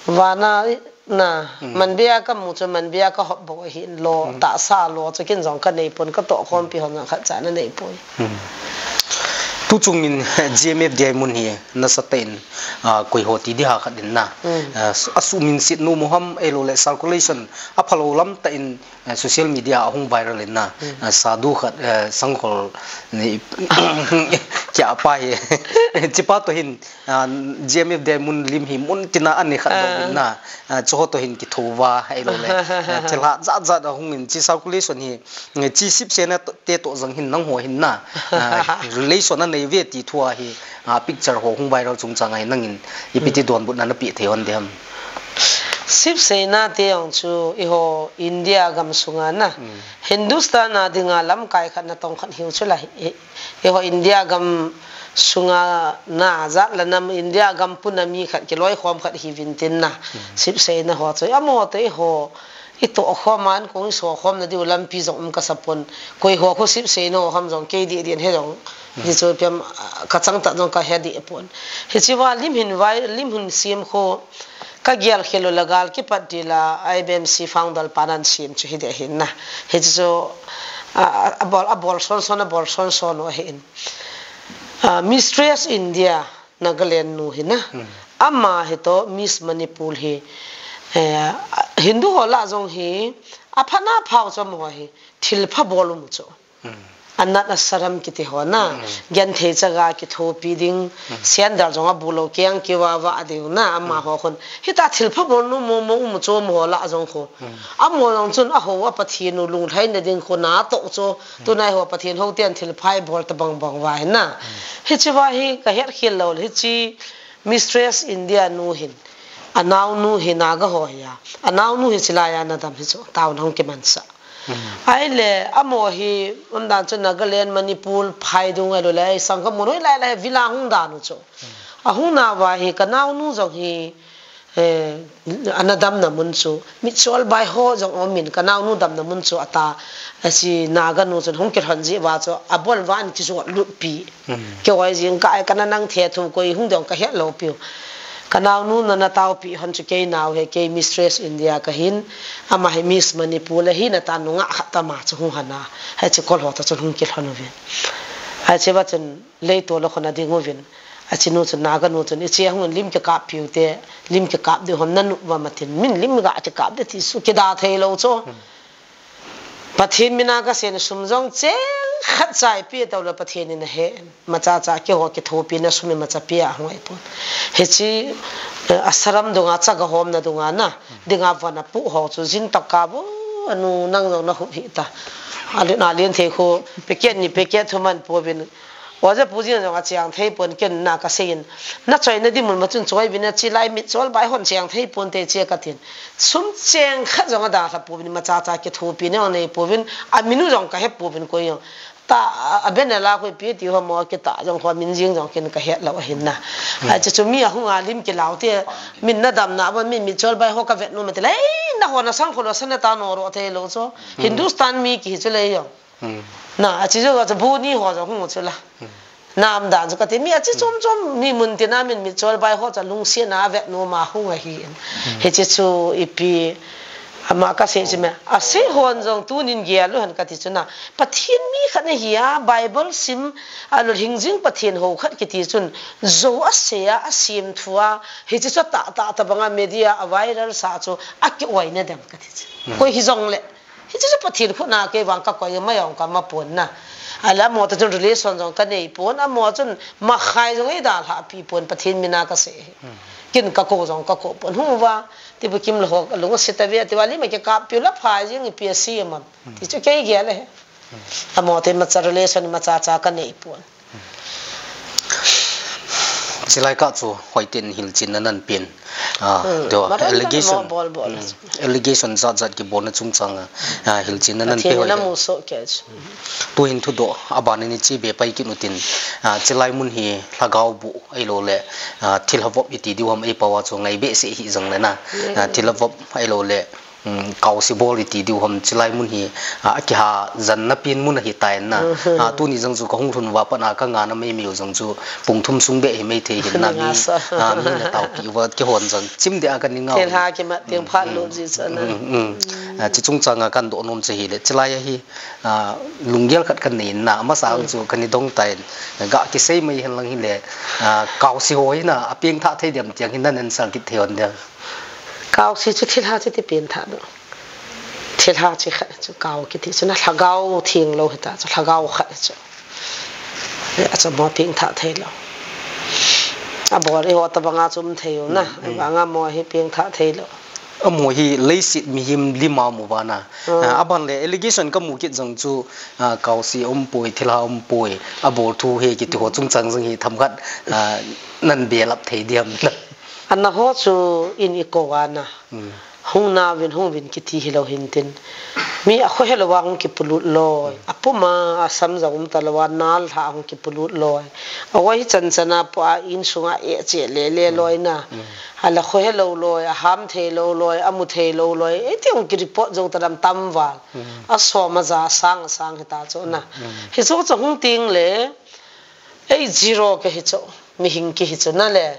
vana na, manbia ka mu chu manbia ka hop bou ahin lo, tahsa lo chu ken jong ka nei pon, ka tohkhompi hon jong khat cha ana nei poi. Tuchung in G M F D I mun hi nasatah in, ah, koi ho ti di ha khat in na. Ah, a suhminset nom u ham ahilou le circulation a phalou lam tah in, ah, social media a hung viral in na. Ah, sadhu khat, ah, Sangkhol ni kia pa hi. Chipa toh hin, ah, G M F D I mun lim hi mun tina ani khat dong in na. Ah, chuho toh hin kitho uva ahilou le. Ah, thilha jat jat ahung in chi circulation hi, eh, chi sipsena te toh jong hin nangho hin na. Ah, relation anei uve ti thu ahi, ah, picture ho hung viral chungchang a hin nangin ipi ti donbutna na pe thei hon dem. Sipsena te jong chu eiho India gam sunga na. Hindustan a dinga lamkai khat natong khat hiu chu la hi, hi, eiho India gam sunga na jat le nam India gam puna mi khat kiloikhom khat hiuvin tin na. Sipsena ho chu amaho toh eiho i tohkhom a an kong i sokhom na diu lampi jong um ka sa pon. Koi ho khu sipsena ho ham jong kei dih dih in he jong. Hichu piam, ah, ka chang tah jong ka he dih pon. Hichi va lim hin vai, lim hin sim khu ka gel khel u la gal kipat di la I B M C founder pa nan sim chu hi dih hin na. Hichu chu, ah, a bol, a bol son son, a bol son son u ahin. Ah, Mistress India. Nagaland nu hi na. Ama hi toh Miss Manipur hi, eh, Hindu ho lah jong hi, apha na phau chu amaho hi, thilpha bol u mu chu. Anat asaram kiti ho na. Genthei chaga kithopi ding, sandal jong abu lou keng kiva va ding na, amaho khun. Hita thilpha bol nu mo mo u mu chu amaho lah jong khu. Amaho jong chun aho a Pathen u lunglhaina ding khu na toh chu. Tunai ho Pathen ho ten thilpha i bol ta bang bang va hi na. Hichi va hi ka het khel lou, hichi Mistress India nu hin. Anao nu hi Naga ho hi a. Anao nu hi chilai a na dam hi chu. Town hung kimansa. Ahile, amaho hi, umdan chu Nagaland, Manipur, phai dung ahilou le, ai sang ka mun hoi lai lai, villa hung dan u chu. Ahung na va hi, ka nao nu jong hi, Eh, ana damna mun chu, mitchol bai ho jong um in ka nao nu damna mun chu ata, eh, si Naga nu chun hung kilhon jeh va chu, abol va an kijot lut pi. Kihoi jing ka ai ka na nang the thu koi hung dong ka het lou piu. Ka naonu na, na taopi hon chu kei nao ahi, kei Mistress India kahin, ama hi Miss Manipur le hi na ta nungah khat tama chu hung hana. Hiche kol ho ta chun hung kilhon uvin. Hiche va chun leitol a khun ading uvin. Hiche nu chun, Naga nu chun, "Hiche hung lim kikap piu te, lim kikap diu ham na nu va matin, min lim ga kikap de ti chu kida thei lou chu." Pathen mina kasei na sum jong cheng khat cha ipi tao le Pathen in ahe. Macha cha keiho kithopi na sum imacha pia hung ai pon. Hiche, eh, asaram dunga cha ga hom na dunga na. Dinga vana pu ho chu jin taka bu anu nang jong na hup hi ta. Ali na lien thei khu packet ni packet thu man po bin. Oja pu jin jong acheng thei pon ken na kasei in. Na choi na di mun ma chun choi bin na chi lai mit chol bai hon cheng thei pon te che katin. Sum cheng khat jong adalha pouvin, macha cha kithopi na jong nei pouvin, aminu jong kahe pouvin koi jong. Ta, a, a ben la koi pi ti ho mo kita jong ho min jing jong ken kahe lou ahin na. Hmm. Hiche chu mi ahung a lim kilau te, min na dam na ba min mi chol bai ho kavet nom te le, ei, na ho na sang kho lo sa na ta no ro thei lou chu. Hmm. Hindustan mi kihi chu le jong. Hmm. Na, hiche jong chu bu ni ho jong hung chu la. Hmm. Nam dan chu kati mi hiche chom chom mi mun tina min mi chol bai ho cha lungsiat na vet nom a hung ahi. Hmm. Hiche chu ipi ama kasei chu me. Asei hon jong tunin gel u hen kati chu na. Pathen mi khat na hi a Bible sim a lolhing jing Pathen ho khat kiti chun jo asei a, asem thu a. Hiche chu ta ta ta banga media a viral sa chu akioi na dem kati chu. Hmm. Koi hi jong le. Hiche chu Pathen khut na kei vang kakoi mai ong kama pon na. Ala mo ta chun relation jong kanei pon, amo chun makhai jong eidalha pi pon Pathen mina kasei. Hmm. Kin kako jong kako pon. Hung va, ti bu kim lo ho, lung se ta ve, ti va li ma kikap piu la phai jing ipi asi ma. Hmm. Ti chu kei gel le. Hmm. Amo te macha relation macha cha kanei pon. Chilai kah chu hoiten hilchenna nan pen. Ah, hmm, tua, maran allegation, mo bol bol. Hmm, allegation jat jat kibolna chungchang a, ah, hilchenna nan pe hoi. Pathen in amu soh kei chu. Tuhin thudoh, aban in iche be pai kit utin, ah, chilai mun hi lhagao boh ahilou le, ah, thilha vop iti diu ham eipao a chu ngai behseh hih jong le na. Hmm. Ah, thilha vop ahilou le, um, kaose bol iti diu ham chilai mun hi, ah, akiha janna pen mun ahi tai na. Mhm. Ah, tuni jong chu kahung lhun uva pat a kangah na mai miu jong chu pung thum sung beh hi mai thei hin na mi, ah, mi na taopi uva kihon jong chim deh a kani ngau. Thilha kimat teng phat lo ji chu na. Um, um. Ah, chi chungchang a kadoh nom chu hile chilai a hi, ah, lunggel khat kanei na, amasa chu kani dong tai, ga kisei mai hen lang hile, ah, kaose ho hi na, apeng thah thei diam tiang hi nan answer kit thei hon diam. Kaose chu thilha chu ti pengthah doh. Thilha chu khat chu kao kiti chu na lhagao theng lou hita chu lhagao khat chu. Le achu mo pengthah thei lou. Abol eiho tabang a chu um thei u na. Hmm, hmm. Vang a mo hi pengthah thei lou. Amo hi leiset mihem lim a um uva na. Hmm. Ah, aban le allegation kamu kit jong chu, ah, kaose um poi, thilha um poi. Abol thu hi kiti ho chungchang jong hi themkhat, ah, nan belap thei diam na. Ana ho chu in i kou a na. Hmm. Hung nauvin, hung uvin kiti hilou hintin. Mi akhohe lou a hung kipolut loi. Hmm. Apum a, asam jong um talou a, nal lha hung kipolut loi. Awa hi chan chan a po a insunga e che le le loi na. Hmm. Ala khohe lou loi, aham thei lou loi, amu thei lou loi. Iti hung ki report jou ta dam tam val. Hmm. Asom aja, asang asang hita chu na. Hmm. Hichu chu hung teng le, ei zero kahi chu. Mihing kihi chu na le.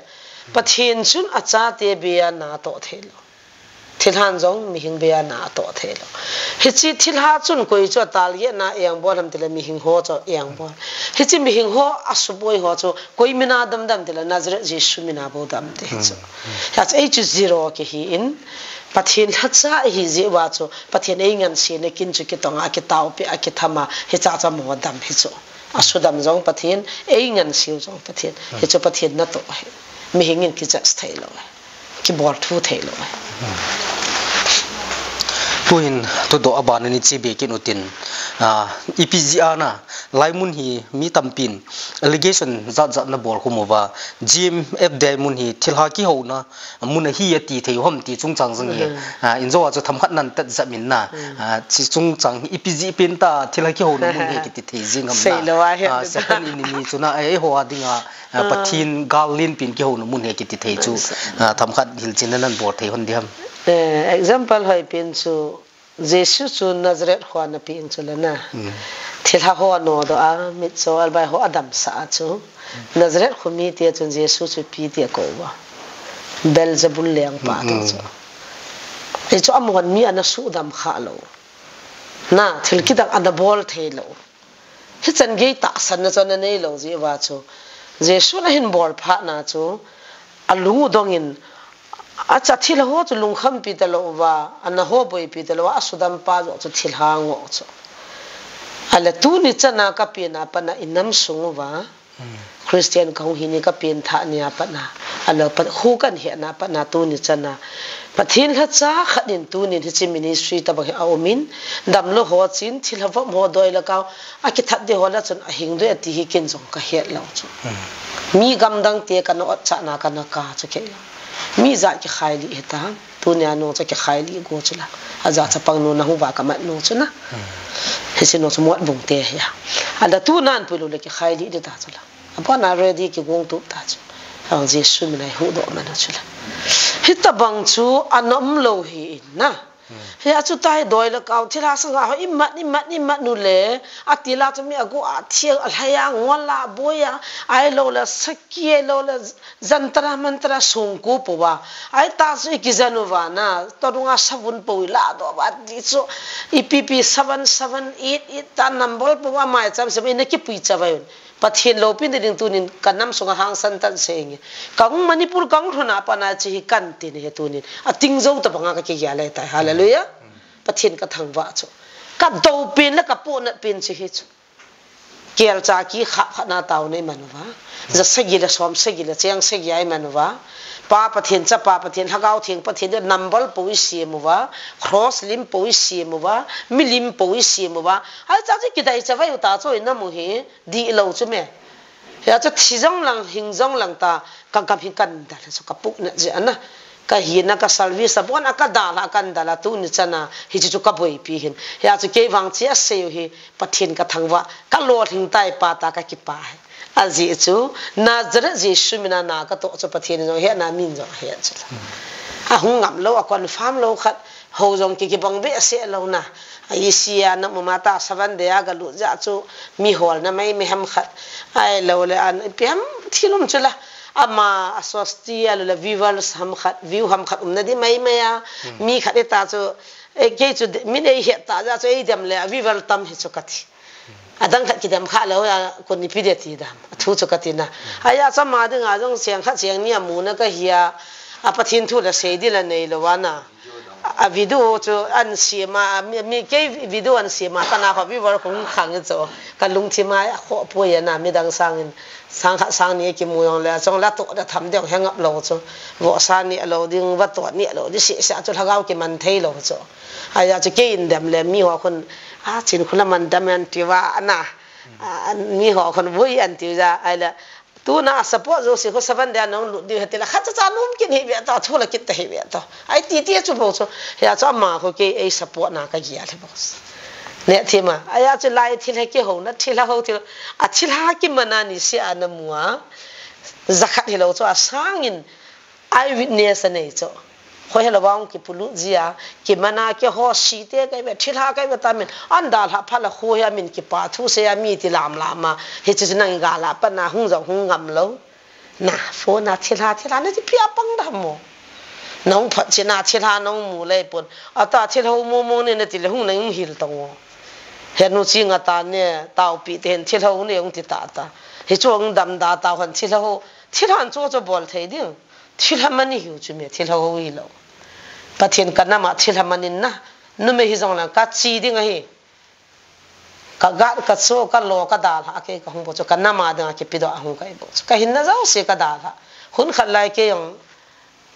Pathen chun achate bia na toh thei lou. Thilhan jong mihing bia na toh thei lou. Hiche thilha chun koi chu atal ye na eng bol ham tile mihing ho chu eng bol. Hiche mihing ho asuboi ho chu koi mina dam dam tile Nazareth Jesu mina bou dam te hi chu. Hmm, hmm. Hiche ei chu zero kihi in Pathen lhacha ihi jeh uva chu Pathen ei ngansena kin chu kitong a kitaopi a kitham a hicha cha mo dam hi chu. Asudam jong Pathen, ei nganseu jong Pathen. Hmm. Hichu Pathen natoh ahi. Mihing in ki judge thei lou ahi. Kibol thu thei lou ahi. Hmm. Tuhin thudoh aban in iche be kit utin, ah, ipi jeh a na, lai mun hi mi tampin allegation jat jat na bol khum uva, G M F D I mun hi thilha kihouna mun ahi ati thei u ham ti chungchang jong hi. Hmm. Ah, injo a chu themkhat nan tat jat min na. Hmm. Ah, chi chungchang hi ipi jeh pen ta thilha kihouna mun hi kiti thei jing ham na. Sei lou ahi. Ah, second enemy chu na, eh, eiho a dinga, ah, hmm, Pathen gal lenpen kihouna mun hi kiti thei chu. Hmm. Ah, themkhat hilchenna nan bol thei hon di ham. Eh, example hoi pen chu Jesu chu Nazareth kho a ana peng chu le na. Hmm. Thilha ho anodoh a, mitcho albai ho adamsah a chu. Nazareth kho mite chun Jesu chu ipi ti akou uva. Beelzebul lengpa to chu. Hichu amahon mi ana sudam kha lou. Na, thil kidang ana bol thei lou. Hichan gei tahsanna chu ana nei lou jeh uva chu. Jesun ahin bol phat na chu, alung u dongin, acha thilha ho chu lungkhampi talou uva, ana ho boipi talou uva, asudam pa joh chu thilha ngoh chu. Ahile tuni chana kapen a pat na inam sung uva, Christian kahung hi ni kapen thah ni a pat na, ahilou pat khu kahin hetna pat na tuni chana, Pathen lhacha khat in tunin hiche ministry tabang hi aumin, damlou ho chin, thilha vop ho doi le kau, akithat ding ho la chun ahing doi ati hi ken jong kahet lou chu. Mi gamdang te kana ot chah na kana kah chu kei lou. Mi jat kikhai lih hita. Tunia nung chu kikhai lih go chu la. Aja chapang nu na huva kamat nu chu na. Hiche nu chu Motbung te hi a. Ahile tunan puilou le kikhai lih ding ta chu la. Abana ready kigong tup ta chu. Ang Jesu min a ihuhdoh man u chu la. Hitabang chu ana umlou hi in na. Hia chu tai doi le kau thilha sanga ho imat, imat, imat u le. Ati la chu mi agu a thiang a lhai a ngol a boi a. Ahilou le saki ahilou le jantra mantra songko pouva. Ahi ta chu ikijen uva na, todunga savun pou ilah doh uva ti chu, ipi pi seven seven eight eight ta number pouva maicham sem ina kipui chavai un. Pathen loupina ding tunin kanam sunga hangsan tan senge. Kang Manipur kang lhuna pat na chi hi kan tin hi tunin. Ating jou tabanga kakigel le tai. Hallelujah. Pathen kathangvah chu. Kadou pen le kapohnat pen chi hi chu. Kelcha kikhap khat na taona iman uva. Ja sagi le som sagi le cheng sagi a iman uva. Pa Pathen, Chapa Pathen, Lhagao Theng Pathen, number pou isem uva. Cross lim pou isem uva. Milim pou isem uva. Ahi cha chu kidai chavai u ta chu inam u hi. Dihlou chu me. Hia chu thi jong lang, hing jong lang ta, kagam hi kandal, chu kapohnat jeh a na. Kahina, ka service a bon a kadalha, kandal a tuni chana, hiche chu kaboipi hin. Hia chu kei vang chi asei u hi, Pathen kathangvah, kalolhing tai pa ta kakipah hi. Ajeh chu, Nazareth Jesu mina na katoh chu Pathen in jong ahet na min jong ahet chu la. Ahung ngam lou, a confirm lou khat, Hou jong ki, kibang behseh lou na. A isi a na mama ta seven day a galut jeh chu mi holna mai mi ham khat. Ahilou le an ipi ham thil um chu la. Ama a sosti a lou le viewers ham khat, view ham khat umna di mai mai a. Mi khat ita chu, eh, kei chu de-, min eihet ta jeh chu eidem le a viewer tam hi chu kati. Adang khat kidem kha lou a, kon ipi de ti dam. A thu chu kati na. Ahia chu ama dinga jong cheng khat cheng ni a muna kahi a, a Pathen thu la sei di la neilou a na. A video chu an sem a, mi, mi kei video an sem a, kana kho viewer kong khang chu. Ka lungthim a khoh poi a na, midang sangin, sang khat sang ni kimu jong le, chong la toh da tham deu he ngap lou chu. Vohsa ni a lou ding, vatoh ni a lou ding, seh seh chu lhagao kiman thei lou chu. Ahia chu kei in dem le, mi ho khun, a, chin khun la man dem an ti uva na. A, mi ho khun vui an ti uva, ahile, tuna a support jouse khu seven day a nong lut diu hiti la, khat cha cha nom kin hi ve ta, thu la kit ta hi ve ta. Ahi ti ti chu bou chu, hia chu ama khu kei ei support na kagel hi bou. Neh thim a, ahia chu lai thilha kihouna, thilha ho thil, a thilha kiman a niseh a na mu a, jakhat hilou chu a sangin, Eyewitness anei chu. Khohe lou vang kipolut jia, kiman a kiho site kahi ve, thilha kahi ve ta min. An dalha phat la khohe a min kipa thu sei a mi ti lam lam a. Hiche chu nang gal a pat na hung jong hung ngam lou. Na, phone a thilha, thilha nati pi a pang da mo. Nong phat chin a thilha nong mu lei pon. Ata thilha ho mo mo ni nati le hung nang hung hil tong o. He nu chi nga ta ne, tao pi te hin thilha ho ni hung ti ta ta. Hichu hung dam da ta hon thilha ho. Thilha an chu chu bol thei ding. Thilha man ihiu chu mi thilha ho hilou. Pathen ka nam a thilha man in na. Numei hijong lang ka chi ding ahi. Ka gat, ka cho, ka lo, ka dalha, kei ka hung bou chu ka nam a ding a kipedoh a hung ka hi bou chu. Ka hinna jouse ka dalha. Hun khat lai kei jong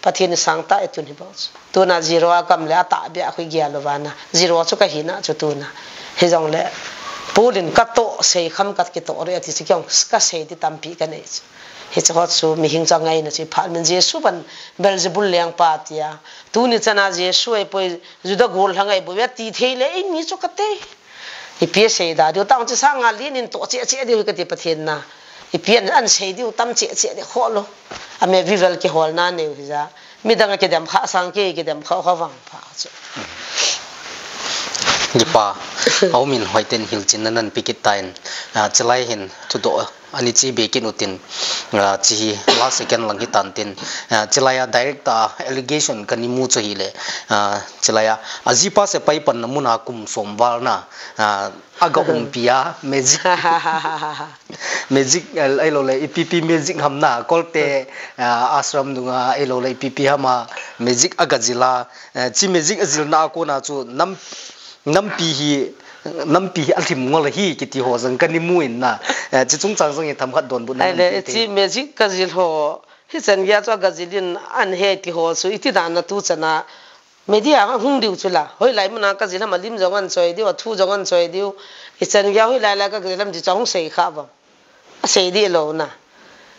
Pathen in sangtah eitun hi bou chu. Tuna zero a kam le a tahbeh a khu igel lou vana. Zero chu ka hina chu tuna. Hijongle Paul in ka toh sei kham ka kitoh re ati chu kei jong ka sei di tampi ka nei chu. Hiche ho chu mihing chu angaina chu iphat min Jesu ban Beelzebul lengpa tia. Tuni chana Jesu eipoi Juda gollhang eibou ve ati thei le eimi chu ka tei. Ipi asei da diu tang chu sanga lin in toh cheh cheh diu hi kati Pathen na. Ipi an, an sei diu tam cheh cheh di kho lou. Ame vival kiholna neu hija. Midang a kidem kha sang kei kidem kha kha vang pha chu. Kipa, aumin hoiten hilchin na nan pikit tain, ah, chilai hin thudoh ani chi be kin utin, ah, chi hi last second lang hi tan tin, ah, chilai a direct a allegation kani mu chu hile, ah, chilai a, ajipa sepai panna muna kum som val na, ah, aga umpi a, magic, magic, ah, ahilou le, ipi pi magic ham na, kolte, ah, ashram dunga, ahilou le, ipi pi hama, magic aga jil a, eh, chi magic ajilna a kona chu nam, nampi hi, nampi hi alhim ngol hi kiti ho jong kani mu in na. Eh, chi chungchang jong hi themkhat donbut na Ahile, nan ti te. Chi magic kajil ho, hichan gei a chu aga jil in ahi ti ho chu, iti dan a tu chan a, media a hung diu chu la. Hoilai muna kajil ham a lim jong ahin choi diu, athu jong ahin choi diu. Hichan gei a hoilai lai kajil ham ti chu ahung sei kha vang. Asei dih lou na.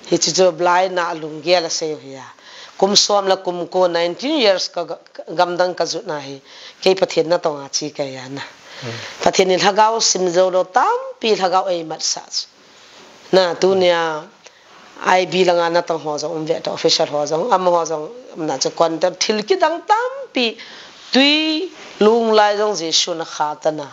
Hichu chu blind na alunggel asei u hi a. Kum som le kum ko, nineteen years ka ga-, gamdang kajot na hi. Kei Pathen natong a chi kahi a na. Hmm. Pathen in lhagao sim jou lou tampi lhagao eimatsah chu. Na, tunia I B langa natong ho jong um ve ta, official ho jong, amaho jong, na chu contact thil kidang tampi, tui lunglai jong Jesu in akha ta na.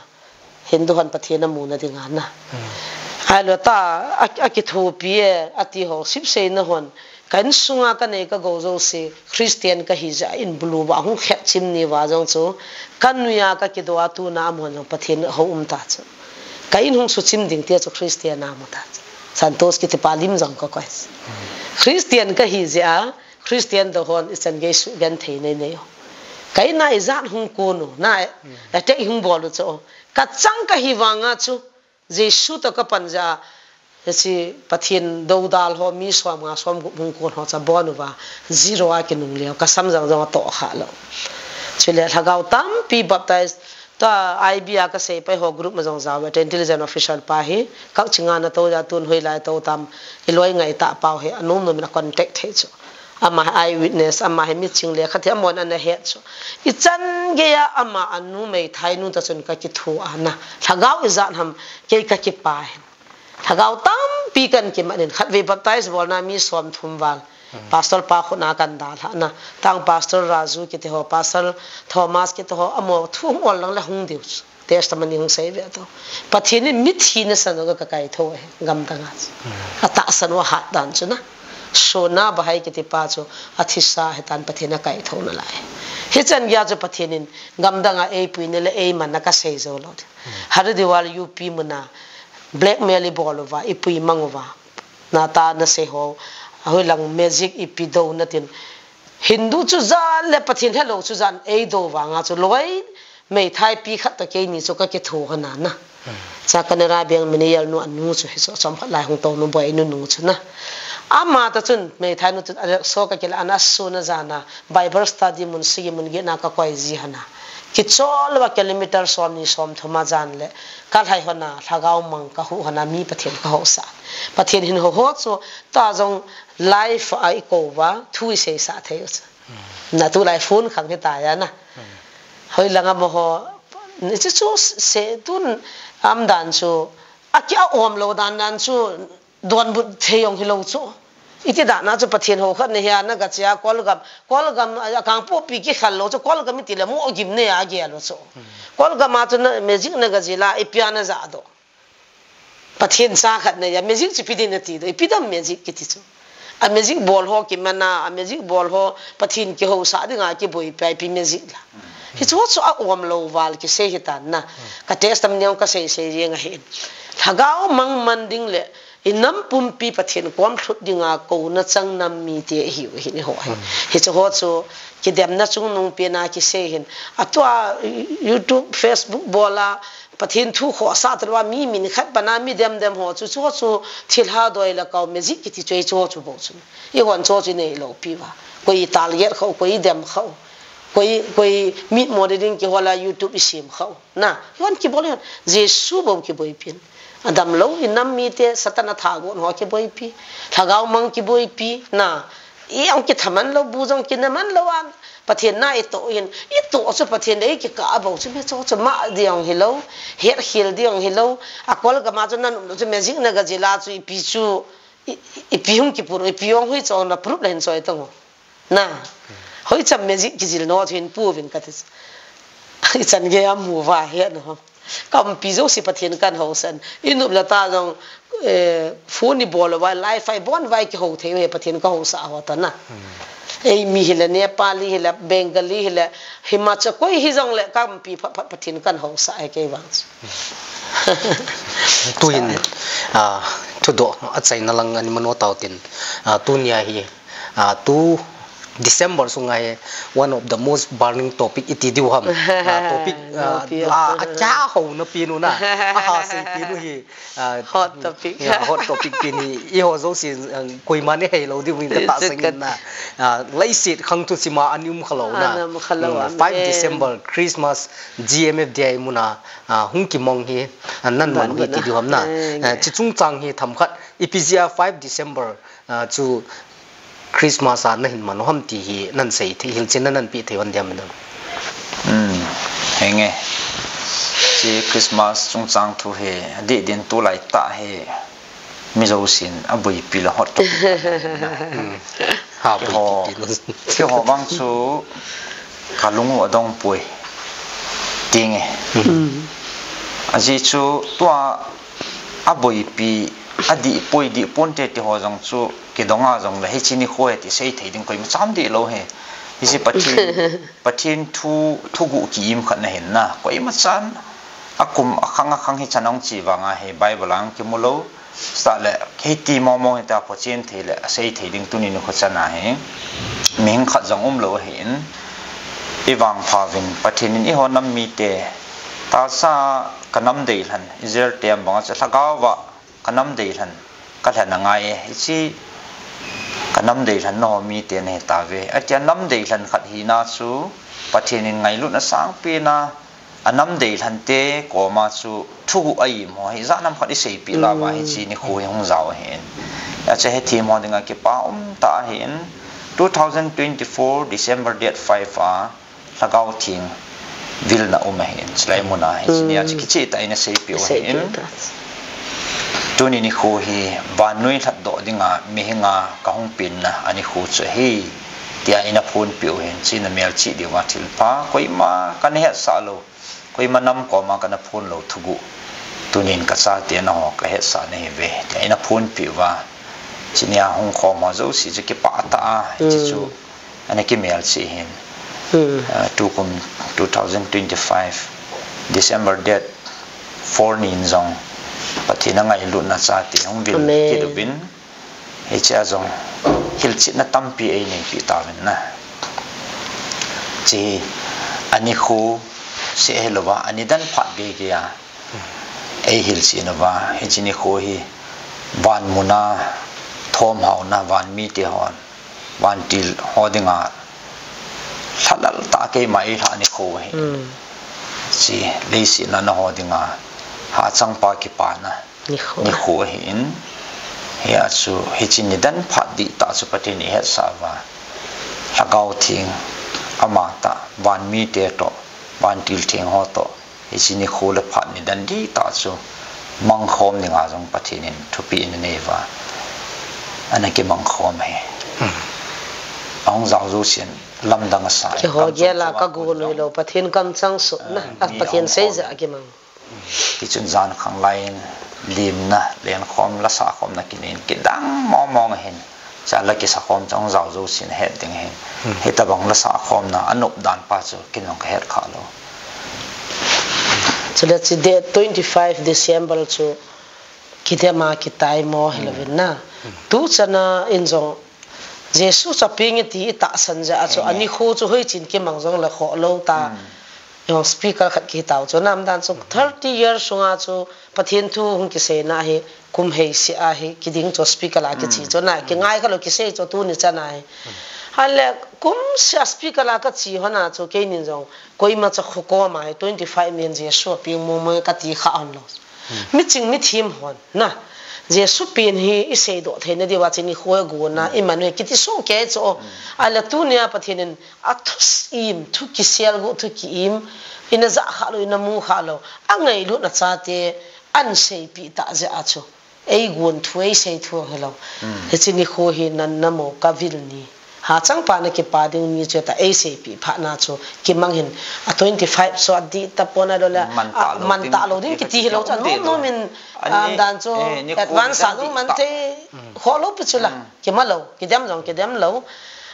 Hindu hon Pathen amu na dinga na. Hmm. Ahilou ta, a, akithopi e, ati ho, sipsei na hon. Ka insunga kanei kagou jouse, Christian kahi jeh a in bulu uva, hung khet chim ni uva jong chu. Ka noiya kakidoh a tuna amahon jong Pathen hou um ta chu. Ka in hung suchim ding tia chu Christian amu ta chu. Santos kiti pa lim jong kakoi. Hmm. Christian kahi jeh a, Christian te hon ichan gei sugenthei nei nei u. Ka in a ijat hung kon u, na, Hmm. attack hung bol u chu. Kachang kahi vanga chu, Jesu toh kapan jeh a, hiche Pathen doudal ho, mi som nga som gup hung kon ho chu abon uva, zero a kinungle u, kasam jang jong atoh kha lou. Chule lhagao tampi baptize, tua I B a kasei pai ho group ma jong jao ve, intelligence officer pa hi, Kakching a natou jeh a tun hoilai tou tam, iloi ngai tah pau hi, anom nom in a contact thei chu. Ama hi eyewitness, ama hi miching le khat hi amahon ana het chu. Ichan gei a ama anu meithai nu toh chun kakitho a na. Lhagao ijat ham kei kakipah in. Lhagao tampi kahin kimat in. Khatvei baptize bolna mi som thum val. Hmm. Pastor pa khut a kahin dalhah na. Tang Pastor Raju kiti ho, Pastor Thomas kiti ho, amaho thu hung ol lang le hung diu chu. Testimony hung sei ve to. Pathen in mithi nasan jong kakaitho e, gamdang a. Hmm. Atahsan u ahat dan chu na. Sona Bahai kiti pa chu athisa ahitan Pathen in akaitho nalai. Hichan gei a chu Pathen in gamdang a eipui na le eiman na kasei jou lou. Hmm. Hari Diwali U P muna blackmail ibol uva, ipui mang uva. Nata nasei ho, ahoilang magic ipi dou na tin. Hindu chu jan le Pathen helou chu jan eidou vanga chu loi, meithai pi khat toh keini chu kakitho hon a na. Hmm. Cha Canara Bank manager nu anu chu hichu chomkhat lai hung tou nu boi nu nu chu na. Ama toh chun meithai nu chun a rickshaw kakila ana sun a jan a Bible study mun sagi mun gihna kakoi ji hon a. Kichol uva kilometer som ni som thum a jan le kalhai hon a lhagao mang kahuh hon a mi Pathen kahousah. Pathen hin hou ho chu ta jong live a ikou uva thu iseisah thei u chu. Hmm. Na tulai phone khang hitai a na. Hmm. Hoilang amaho, hichu chu se tun umdan chu, aki a um lou dan dan chu, donbut thei jong hilou chu. Iti dan a chu Pathen hou khat nahi a nagache a Kolgam, Kolgam a Kangpokpi kikhel lou chu, Kolgam iti le mo gim nei a gel lou chu. Hmm. Kolgam a chu na magic nagajil a, ipi a najah doh. Pathen cha khat nahi a, magic chu ipi din nati doh, ipi dam magic kiti chu. A magic bol ho kiman a, a magic bol ho Pathen kihousah dinga kiboipi a, ipi magic la. Hichu chu a um lou val kisei hitan na. Ka testimony jong kasei sei jeng ahi. Lhagao mang man ding le, inam pumpi Pathen kom lhut dinga kouna chang nam mite ihiu ahi eiho hi. Hichu ho chu kidemna chungnung pen a kisei hin. Atua YouTube, Facebook bol a, Pathen thu khohsah talou a mi min khat pan a mi dem dem ho chu, chu ho chu thilha doi le kau magic kiti chu, chu ho chu bou chu. Eihon chu ho chu inei lou pi uva. Koi i target khou, koi i dem khou. Koi, koi mitmo ding kihol a YouTube isem khou. Na, eihon kibol eihon. Jesu bou kiboipi in. Adam lou inam mite Satan a thagon ho kiboipi. Lhagao mang kiboipi. Na, i jong kitha man lou, bu jong kina man lou a. Pathen na itoh in, itoh chu Pathen le ikikah a bou chu, mi chu, chu ma ding hilou, het khel ding hilou, a Kolgam a chu nanum lou chu magic nagajil a chu ipi chu, i, i, ipi hung kipu, ipi hung hui chu na proof la hin choi tang u. Na, hoicham magic kijil no chu hin pu vin kati chu. Ichan gei a mu va he no. Ka umpi jouse Pathen kan housan. I nop le ta jong, eh, phone i bol uva, live a i bon uva i kihou thei uve Pathen ka housa ho ta na. Ei mi hile, Nepali hile, Bengali hile, Himachal koi hijongle ka umpi phat phat Pathen kan housa e kei vang chu. Tuhin, ah, thudoh achaina lang ani mano tau tin, ah, tunia hi, ah, tu December sunga hi one of the most burning topic iti diu ham. Ah, topic, ah, Lopi. Ah, a kya ho na pi nu na. Aha, sei pi nu hi. Ah, Hot topic. Yeah, hot topic pi ni. I ho jouse, ah, koima ni hei lo diu min ka ta sangin na. Ah, leiset khang thu sima ani um kha lo na. Ani um kha lo, Mm, am, five em. December, Christmas, G M F D I muna, ah, hung kimong hi, ah, nan man hi ti diu ham na. Eh, chi chungchang hi themkhat, ipi jeh a five December, ah, chu Christmas a nahin man u ham ti hi nan sei thei, hilchen na nan pe thei u ham diam na. Hmm, henge. Chi Christmas chungchang thu hi, adih din tulai tah hi, mi jousen aboipi le hot topic. Hmm. Ha, keiho, boipi ti na. Keiho vang chu ka lung u adong poi. Tinge. Hmm. Ajeh chu tua aboipi, adih poi dih ponte ti ho jong chu kidong a jongle hiche nikho hi ti sei thei ding koima cham deh lou hi. Hiche Pathen, Pathen thu, thuguh ki-im khat na hin na. Koima chan akum akhang akhang hichan hung chi vang a hi Bible a hung kimu lou. Sah le, hiti momo hita phochen thei le, asei thei ding tuni nikho chan a hi. Mihing khat jong um lou ahin. I vangpha uvin, Pathen in eiho nam mite, tahsa ka nam deilhen, Israel te a bang a chu lhagao a ka nam deilhen, ka lhen angai e, hiche ka nam deilhen na ho mite nahi tauve. Atia nam deilhen khat hina chu, Pathen in ngailutna sangpen a, a nam deilhen te koma chu thuguh a-im ho hi, ijat ham khat i seipeh lam a hiche nikho hi hung jao ahin. Ache hethem ho dinga kipa um tah ahin, two thousand twenty-four December date five a, Lhagao Theng vilna um ahin, chulai muna hiche nia chu kicheh tah in a seipeh u ahin. Tuni nikho hi vannoi lhatdoh dinga mihinga ka hung penna a nikho chu ahi, tia in a phonpeh u ahin, chu in a melchih diuva thilpha koima kana hetsah lou, koima nam koma kana phon lou thuguh. Tunin ka chate naho ka hetsah nahiuve, tia in a phonpeh uva. Chunia hung khom ho jouse chu kipah tah a, hiche chu ana kimelchih ahin. Hmm. Ah, tukum two thousand twenty-five December date four nin jong Pathen a ngailutna chate hung vil kit uvin. Hiche a jong hilchetna tampi eineipeh tauvin na. Hiche hi a nikho seh hilouva, a nidan phat geigei a eihilchen uva, hiche nikho hi van muna thomhaona, van mite hon, vantil ho dinga lhalal tah keima eilhah nikho ahi. Hmm. Hiche leiset a na ho dinga hachangpa kipana nikho ahin. Hia chu hiche nidan phat dihtah chu Pathen in eihetsah uva, Lhagao Theng amatah, van mite toh, vantil theng ho toh, hiche nikho le phat nidan dihtah chu mangkhom dinga jong Pathen in thupeh in aneiuva, ana kimangkhom ahi. Hmm. Ahung jao jousen lamdang asa e. Keiho gel a ka gon uve lou, Pathen kamchang suhna, ah, Pathen seijeh a kimang. Tichun jan khanglai in limna, lenkhom, lasakhomna kinei in kidang mongmong ahin. Chule kisakhom chu ahung jao jousen het ding ahin. Hmm. Hitabang lasakhomna anop dan pa chu ken jong ka het kha lou. Chule hiche date twenty-five December chu kidem a kitaimo hilouvin na. Hmm. Tuchan a in jong Jesu chu apeng e ti itahsan jeh a chu, a nikho chu hoichen kimang jongle khoh lou ta. Hmm. Jong speaker khat kitao chu, nam dan chu thirty years sunga chu Pathen thu hung kiseina hi kum hei seh a hi kiding chu speaker a kiche chu na, kingai kha lou kisei chu tuni chan a hi. Hanle kum seh a speaker a kache hon a chu keinin jong koima chu kho koma hi twenty-five nin Jesu apeng mong mong kati kha hon lou. Miching mithem hon na, Jesu pen hi iseidoh theina diuva hiche nikho hi gonna iman u hi kiti soh kei chu. Ahile tunia Pathen in athu s-, im, thu kiselguh, thu ki-im, ina jah kha lou, ina mu kha lou, angailutna chate ahin seipeh tah jeh a chu eigon thu, eisei thu hilou. Hmm. Hiche nikho hi nan namo kavil ni. Hachang pa na kipa ding mi chu ta ei seipi phat na chu kimang hin a twenty five chu adih tapon a lo le man ta lo ding kiti hi lo chu nom nom in dan chu advance a dong man thei ho lo pi chu la. Kima lo, kidem jong kidem lo.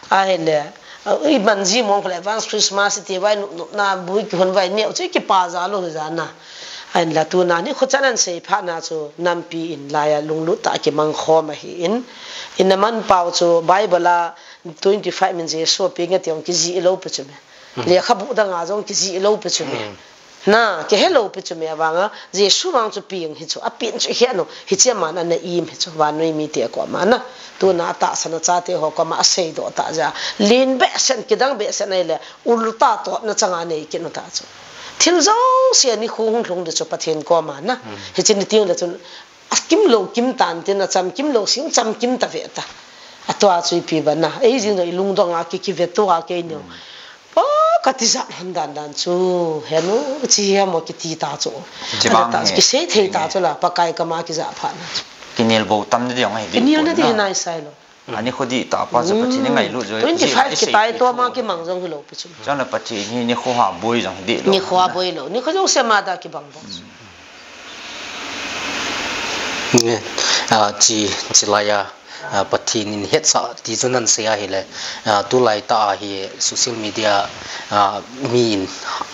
Ahile, i man ji mong le advance Christmas ti vai nup nup na bui kihon vai neo chu kipa ja lo ja na. Ahin la tuna ni khuchan an sei phat na chu nampi in laiya lunglut ta kimang khom ahi in. In na man pau chu Bible a twenty five min Jesu pi nga ti ong kiji lo pi chu me. Lekhabu dang a jong kiji lo pi chu me. Na, kihe lo pi chu me avanga, Jesu vang chu pi ang hi chu, api chu he no, hiche man ana im hi chu, vannoi mite koma na, tuna atahsan a chate ho koma asei doh ta ja, lin behseh, kidang behseh nei le, ulta totna changa nei kit u ta chu. Thil jouse ni khu hung lhung de chu Pathen koma na, hiche ni ting le chun, Akim lo kim tan tin, acham kim lo sing cham kim ta ve ta. Atua chu ipi ba na. Ei jing jong i lungdong a ki, ki ve to a kei neo. Pa ka ti ja han dan dan chu. He nu chi he mo ki ti ta chu. Chi bang ta he. Ki sei thei ta chu la. Pakai kama ki ja pha na chu. Ki nel bo tam ni ding he. Ki nel na ding na. Nai sai lo. Ani khu dih ta pa chu Pathen in ngailut joi. Twenty five ki tai to ma ki mang jong hi lo pi chu. Chang la Pathen hi ni khu ha boi jong hi dih lo. Ni khu ha boi lo. Ni khu jong se ma da ki bang bo. Nge, a, chi, chi lai a, a, Pathen in hetsah ti chu nan sei ahile, a, tulai ta a hi social media, a, mi in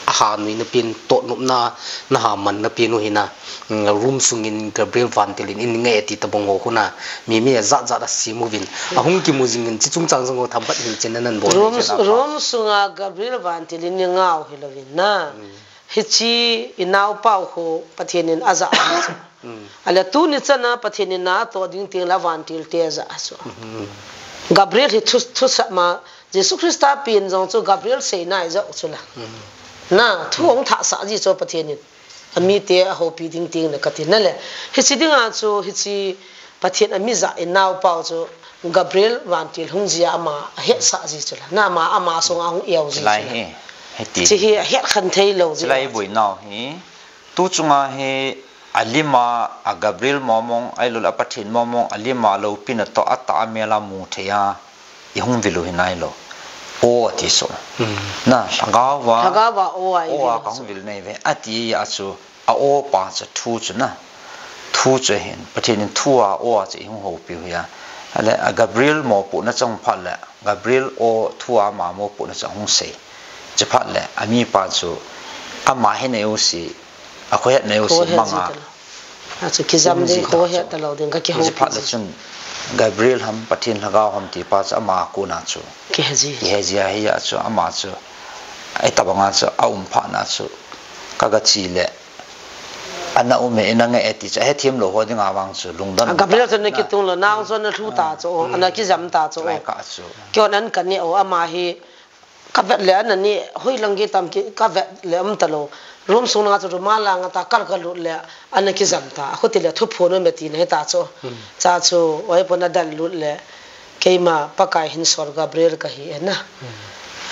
a ha nui na pin, totnopna na ha man na pin u hi na, mm, room sung in Gabriel Vantil in in nge ti ta bong ho khu na, mi mi a jat jat a sim u vin. A hung ki mu jing in chi chung chang jong ho tham phat hil chen nan bol. Room, room sung a Gabriel Vantil in ni ngau hi lo vin na. Hichi i naopa u khu Pathen in aja a chu. Mm. Ale tuni chana Pathen in na to ding ting la vantil te aja a chu. Mm. Gabriel hi thu, thusah ma Jesu Christa pin jong chu Gabriel sei nai jo chu la. Mm. Na, thu ong thah sa ji chu Pathen in. Ami te a hopi ding ting le ka ti na le. Hichi ding a chu, hichi Pathen a mi ja in naopa u chu Gabriel vantil hung jia ama a hetsah ji chu la. Na ama, ama sunga hung iau ji chu la. Hi, heti. Chi hi a het khan thei lo ji. Chi lai boi nau hi. Tu chunga hi a lima a Gabriel momong, ai lo la Pathen momong, a lima lo pina to a ta a mela mu thei a. I hung vil u hi nai lo. O ti so. Hmm. Na, lhagao va. Lhagao va o ai. O a ka hung vil nei ve. A ti a chu. A aw pa chu thu chu na. Thu chu hin, Pathen in thu a aw chu i hung hopi u hi a. Ale, a Gabriel mopohna chang phat le, Gabriel aw thu a ama mopohna chang hung sei. Chu phat le, a mi pa chu, ama hi nei u si, a khohet nei u si, mang a. A chu kijam ding khohet ta lo ding ka kiho. Chu phat le chun, Gabriel ham, Pathen lhagao ham ti pa chu ama kona chu. Kihe ji. Kihe ji a hi a chu, ama chu. Ai tabang a chu, a um phat na chu. Ka ga chi le. Ana um e, ina nge e ti chu, ahe thim lo ho ding a vang chu, lungdon. A Gabriel chu na kitung lo, nang chu na lhu ta chu, ana kijam ta chu. Lai ka chu. Kio nan ka ni o, ama hi, ka vet le ana ni, hoi lang ki tam ki, ka vet le um ta lo. Room sung na chu, room a lang ta, kal ka lut le, ana kijam ta. A khuti le, thu phun um e ti na hi ta chu. Cha chu, oi pon a dal lut le. Keima Pakai hin sol Gabriel ka hi e na. Hmm.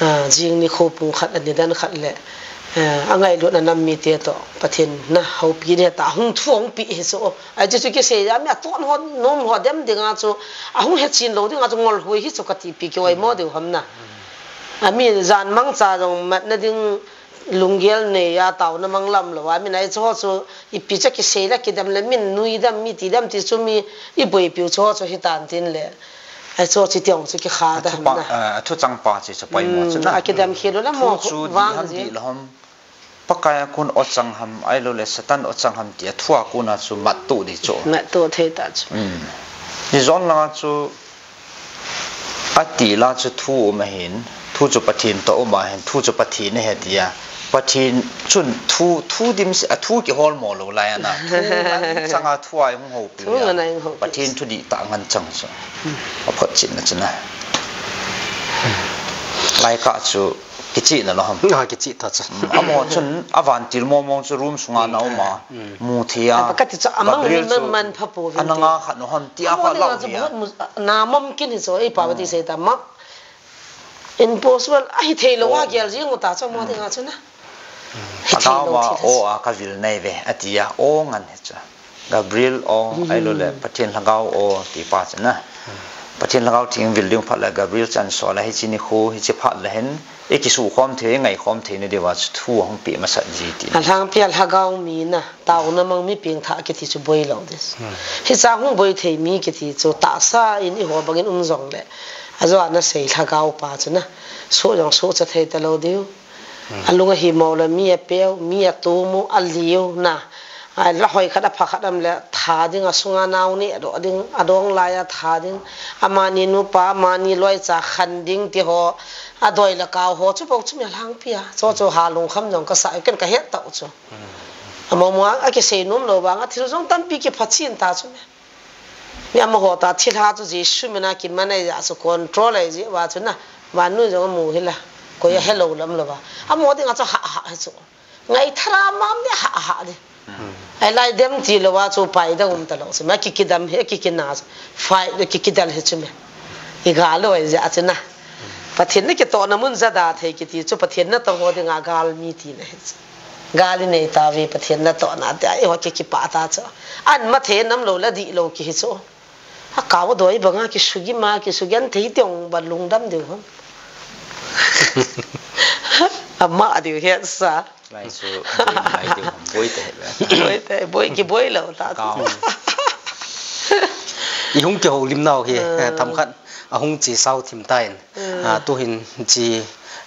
Ah, jing ni kho pung khat ani dan khat le. Ah, a ngailutna nam mite to Pathen na hopi de ta hung thu hung pi hi so. Ai chu chu kisei a mi a ton ho nom ho dem ding a chu. A hung he chin lo ding a chu ngol hui hi chu ka ti pi ki oi mo deu ham na. Hmm. A mi jan mang cha jong mat na ding lunggel nei a tauna mang lam lo a, mi nai chu ho chu ipi cha kisei la kidam le min nui dam mi ti dam ti chu mi i boipiu chu ho chu hi tan tin le. Ai chu chi tiang chu ki kha da ham na. A thu chang pa chi chu pai mo chu na. A kidam khi lo la mo chu vang di ham di lo ham. Pakai a kun o chang ham, ai lo le Satan o chang ham ti a thu a kun a chu mat tu di chu. Mat tu thei ta chu. Ni jon langa chu Ati la chu thu um ahin, thu chu Pathen to um ahin, thu chu Pathen ahi tia. Pathen chun thu, thu dim si, a thu kihol mo lo lai ana. Thu ngan changa thu ai hung hopi. Thu ngan ai hung hopi. Pathen thu di ta ngan chang chu. A phot chin na china. Lai ka chu Kichih na lo ham. Ah, kichih ta chu. Mm, amo chun a vantil momong chu room sunga na um a. Mm. Mu thei a. Ka ti chu amang Gabriel chu man, man pha po vin. Ana nga khat no ham ti a pha lau chu. Na mom kin hi chu ei pa ti sei ta ma. Impossible a hi thei lo a gel jing u ta chu mo ti nga chu na. Hi thei lo ti. O a ka vil nei ve a ti a o ngan hi chu. Gabriel o, ai lo le, Pathen lhagao o, ti pa chu na. Pathen Lhagao Theng vil ding phat le Gabriel chan sol a hiche nikho, hiche phat le hin, i kisukhom thei, i ngaikhom thei na diuva chu thu ahung pe masat ji ti. A lhangpi a lhagao mi na, taona mang mi pengthah kiti chu boi lou ding. Hmm. Hicha hung boi thei mi kiti chu tahsa in eiho bangin um jongle, ajo a nasei lhagao pa chu na, soh jong sohcha thei talou diu. Hmm. Alung ahimo le mi apeu, mi atum u, aliu na. A la hoi khat apha khat um le tha ding, asunga nao neh doh ding, adong lai a tha ding. Amani nupa, amani loicha khan ding ti ho, adoi le kao ho, chu bou chu mi a lhangpi a. Chu chu ha lungkham jong kasa, ken kahet tah u chu. Hmm. Amaho a, akisei nom lou vang a thil jong tampi kiphachen ta chu mi. Mi amaho ta thilha chu Jesu mina kiman ahi jeh chu control ahi jeh uva chu na, vannoi jong amu hila, koi a helou lam louva. Amaho dinga chu ha ha hi chu. Ngaithara mam ni ha ha di. Hmm. Ahilai dem ti louva chu pai dang um talou chu. Ma kikidam hi, kikina chu. Fight, kikidal hi chu mi. I gal lou ahi jeh chu na. Pathen na kitohna mun jada thei kiti chu Pathen natoh ho dinga gal mi tina hi chu. Gal inei tauve Pathen natohna tia, eiho kikipah ta chu. An mathei nam lou le dih lou kihi chu. Akao doi banga kisugi ma, kisugi an thei tiong ba lungdam diu ham. Ama diu hiasa. Lai su, boi mai diu ham, boi te he ba. Boi te, boi kiboi lou ta chu. Kao. I hung kihoulim nau hi, Hmm. themkhat, ahung chi sao thim tan. Hmm. Ah, tuhin chi,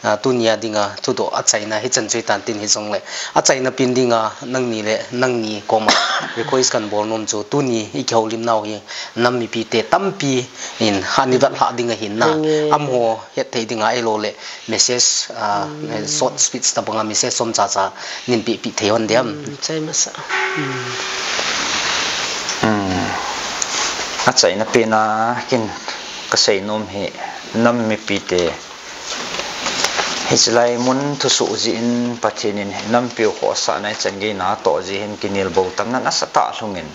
ah, tunia dinga thudoh achaina hi chan chu hitan tin hijongle. Achaina pen dinga nangni le nangni koma request kan bol nom chu tuni i kihoulim nau hi nam mipite tampi in ani vet lha ding ahin na. Nge. Amaho het thei dinga ahilou le message, ah, Hmm. short speech tabanga message som chacha nin pehpeh thei hon diam. Hmm, chai masa. Hmm. Hmm. Achaina pena kin kasei nom hi nam mipite Hiche lai mun thusoh jeh in Pathen in nampiu khohsahna ichan gei natoh jeh hin kinel bou tamna nasatah lhungin.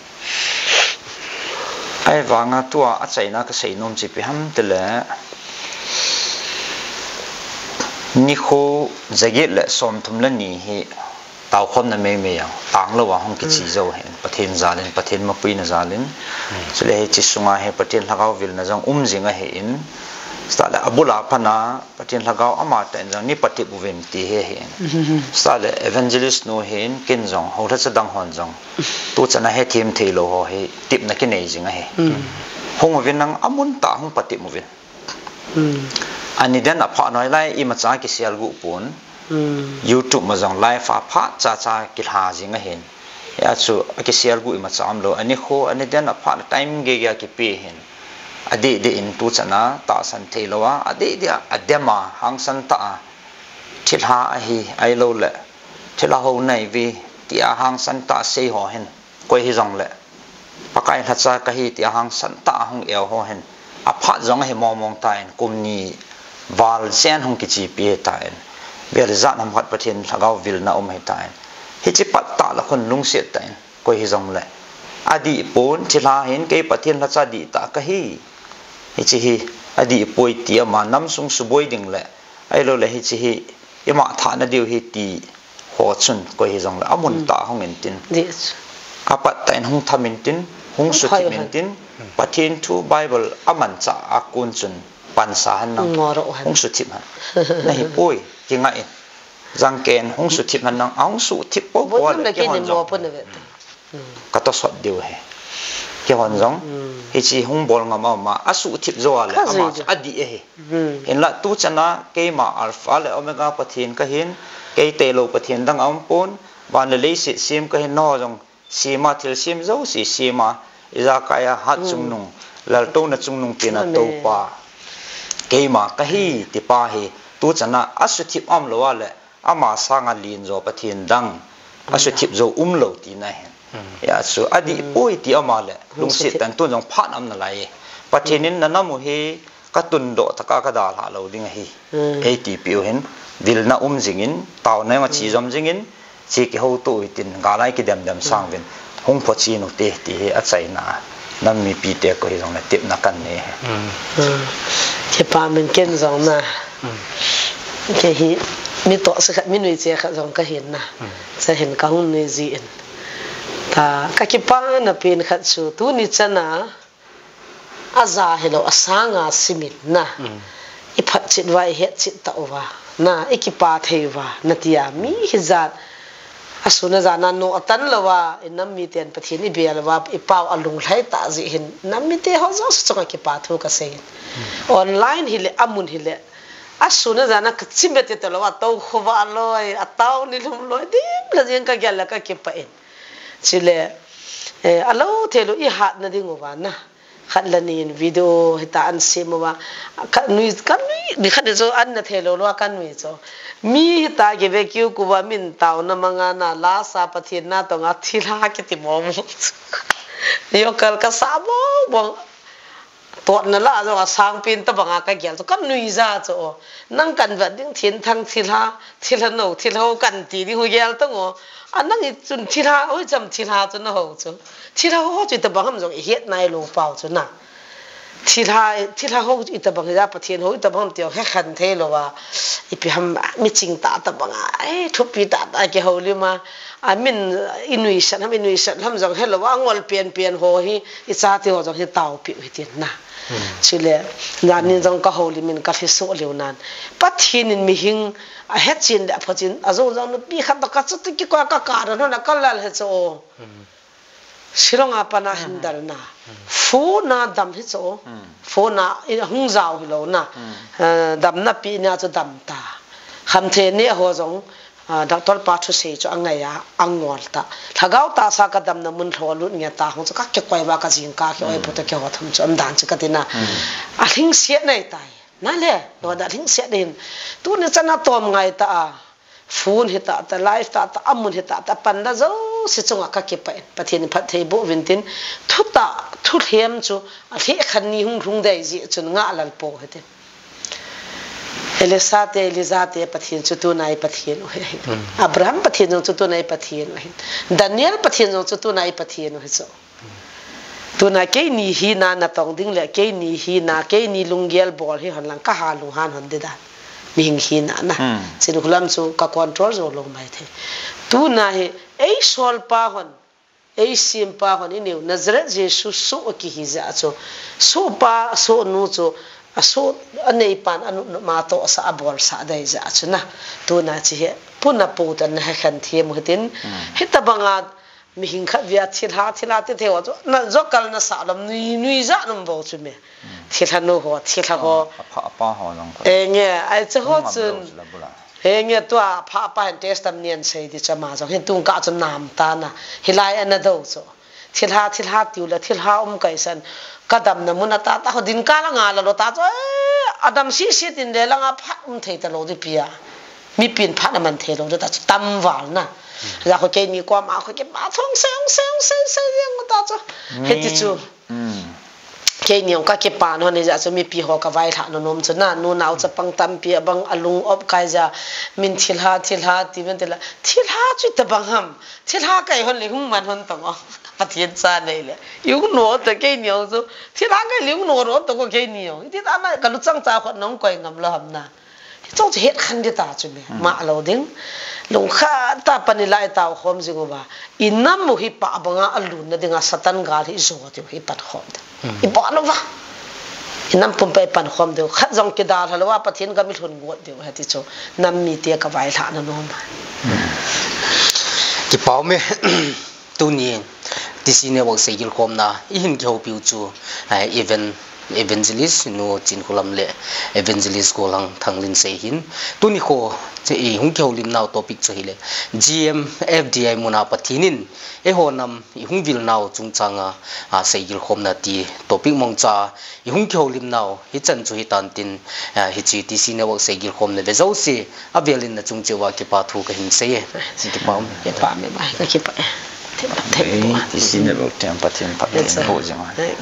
Ahivanga tua achaina kasei nom chu ipi ham tile, nikho jaget le somthum le ni hi taokhomna meimei a, tanglou a hung kiche jou ahin, Pathen jalin, Pathen mapuina jalin. Hmm. Chule hiche sunga hi Pathen lhagao vilna jong um jing ahin, chutah le abul a pat a Pathen lhagao amatah in jong nei patep uvin ti hi ahin. Hmm. Chutah le evangelist nu hin ken jong, houlhacha dang hon jong, tuchan a hethem theilou ho hi tepna kinei jing ahi. Hmm. Hung uvin nang amun tah a hung patep uvin. Hmm. Ani den aphat noi lai imacha kisial gu pon. Hmm. YouTube ma jong live a phat chacha kilha jing ahin. Hia chu akisial gu imacha umlou. Ani kho, ani den aphat time gei gei a kipe hin. Adeh deh in tuchan a tahsan theilou a. Adeh deh a, adem a, hangsan tah a. Thilha ahi, ahilou le. Thilha ho nai ve, tia hangsan tah a sei ho hin. Koi hijongle, Pakai lhacha kahi tia hangsan tah a hung eu ho hin, aphat jong ahi mong mong tan, kum ni val jen hung kichepi tan, bel ijat ham khat Pathen lhagao vilna um ahitan, hiche pat tah le khun lungset tan, koi hijongle, adih pon, thilha hin kei Pathen lhacha dihtah kahi, hiche hi adih poi ti ama namsung suboi ding le, ahilou le hiche hi ima thahna diu hi ti ho chun koi hijongle amun tah a hung intin. Dih chu. Apat tah in hung tham intin, hung suthip intin, Pathen thu Bible amanchah a kon chun pansa hen nang. Hung suthip hen. Nahi poi, kinga in. Jangken hung suthip hen nang, ahung suthip popo le kihon jong. Ka tosot diu ahi. Kihon jong, hiche hung bol ngam a um a, asuhthip jou a le, ama chu adih ahi. Hinla tuchan a, keima Alpha le Omega Pathen kahin, kei tailou Pathen dang aumpon, van le leiset sem kahin, nangho jong sem a thilsem jouse sem a, ijakai a hat chungnung, laltouna chungnung tina toupa. Keima kahi tipa hi, tuchan a, asuthip umlou a le, ama sanga len jo Pathen dang, asuthip jou umlou tina ahin. Hia chu adih poi ti ama le, lungset tan tun jong phat aum nalai e. Pathen in nanam u hi katundoh tah a kadalhah lou ding ahi. Eitipiu hin, vilna um jingin, taona jong ache jom jingin, che kihouto u hitin, gal a ikidem dem sang uvin. Hung phochen ute, ti hi achaina a. Nam mipite koi hijongle tepna kanei e. Kipa min ken jong na. Kei hi mi tohse khat, mi nuiche khat jong kahin na. Chahin kahung nui jin. Ta, kakipana pen khat chu, tuni chan a, aja hilou, asanga simin na. Mm. I phatchet uva, i hetchet tauva, na, i kipa thei uva, na tia, mi hijat. Asun ajan a no atan louva, i nam miten Pathen i bel uva, i pao alunglhai tah jeh hin, nam mite ho jouse chunga kipa thu kasei. Mm. Online hile, amun hile. Asun ajan a kachim bete talou, atou khovah loi, atao nilhum loi, dimle jeng kagel le kakipah in. Chule, eh, alou thei lou i hatna ding uva na. Khat le ni in video hita an sem uva. Kanui, kanui, ni khat ni chu an na thei lou lou a kanui chu. Mi hita kive kiu kuva min taona manga na lasa Pathen na tonga thilha kiti mo mo. Yo kal kasa mo mo. Totna lah jong asangpen tabanga kagel chu, kanui ja chu o. Nang kanvet ding thinthang thilha, thilha no, thilha ho kanti ding hu gel tang o. A nang i chun thilha, oi cham thilha chu naho chu. Thilha ho chu itabang ham jong ihet nailou pau chu na. Thilha, thilha ho itabang hija Pathen ho itabang ham tiu hekhen thei lou a. Ipi ham miching tah tabanga, eh, thupi tah tah kihoulim a. Amin inuisat ham, inuisat ham jong helou a, angol penpen ho hi, ichate ho jong hi taopiu hitin na. Hmm. Chule, janin jong kahoulim in kalhi soh leu nan. Pathen in mihing ahetchen le aphachin, ajong jong nupi khat toh kachuti kikoi a kakap don hon a kalal he chu o. Hmm. Shillong a pat a hin dalna. Hmm. Phone a dam hi chu. Hmm. Phone a, in hung jao hilou na. Hmm. Eh, damna pi nia chu dam ta. Khamthei neh ho jong, ah, doctor pa thusei chu angai a, angol ta. Lhagao tahsa kadamna mun lholut nge ta hung chu kakikoi uva kajingkah kioi, hmm, put a kiho thum chu umdan chu katina. Hmm. Alhingset nei tai. Nale, no da lhingset din. Tuni chan a tom ngai ta a. Phone hita ta, live ta ta, amun hita ta, panla jouse chunga kakipah in. Pathen in phatthei boh uvin tin, thutah, thulhem chu, alheh khan ni hung lhung dei jeh chun ngah lal pou hitin. Elisha te, Elijah te Pathen chu tuna i Pathen u ahi. Hmm. Abraham Pathen jong chu tuna i Pathen u ahi. Daniel Pathen jong chu tuna i Pathen u ahi chu. Tuna keini hina natong ding le, keini hina, keini lunggel bol hi hon lang kaha lunghan hon ding dan. Mihing hina na. Hmm. Chinkholam chu ka control jou lou maithei. Tuna hi, ei solpa hon, ei sempa hon, ineo Nazareth Jesu soh kihi jeh a chu. Sohpa, sohnu chu, asoh, aneipan, anu, nu, ma toh sa, abolsah dei jeh a chu na. Tuna chi hi, puna pu tan na hekhen them u hitin. Hmm. Hitabanga, Mihing khat via thilha, thilha ti thei ho chu. Na jokal na sa lom nui, nui ja nom bou chu me. Hmm. Thilha nu ho, thilha ho. Ah, apha, apha ho jong ko. Eh, nge, ai chu ho chun. Eh, nge tua apha, apha hen test tam nian sei di chu ama jong. Hin tung ka chu nam ta na. Hilai ana do chu. Thilha, thilha tiu le, thilha um kai san. Ka damna mun a ta, ta ho din ka la nga la lo ta chu. Eh, adam si si tin le la nga phat um thei ta lo di pia. Mipin phat aman thei lou, ta chu tam val na. Hmm. Ja kho keini koma kho kipa thong seng, seng, seng, seng, jeng ta chu. Hiti chu. Hmm. Keini ong ka kipan hon ja chu mipi ho ka vailhah nom chu na, nu nao chapang tampi abang alung op kai ja, min thilha, thilha, ti min thilha. Thilha chu tabang ham. Thilha kai hon le hung man hon tong o. Pathen cha nei le. Yung no ta keini ong chu. Thilha kai le yung no ro tong o keini ong. Iti ta na ka luchang cha khot nong koi ngam lo ham na. Hichu chu het khan di ta chu me. Hmm. Ma lo ding. Lungkhat tah a pan i lai tao khom jing uva. I nam u hi pah banga alunna dinga Satan gal hi jo diu hi pan khom diu. Hmm. I bol uva. I nam pumpi pan khom diu. Khat jong kidalha lou a Pathen gam i lhun got diu hiti chu. Nam mite ka vailhah na nom. Hmm. Kipa um e. Tuni, T C Network seigilkhomna, i hin kihoupiu chu, eh, Evan-, Evangelist, Nu Chinkholam le Evangelist Golhang Thanglinsei hin. Tuni kho, i hung kihoulimnau topic chu hile, G M F D I muna Pathen in, eiho nam, i hung vilnau chungchanga, a, seigilkhomna ti topic mongcha, I hung kihoulimnau, hichan chu hitan tin, ah, hiche T C Network seigilkhomna ve jouse, avelin nachung cheh uva kipa thu kahin sei e. Kipa um. Kipa um e, ka kipa e. Ei, T C Network team Pathen phatthei boh jing e.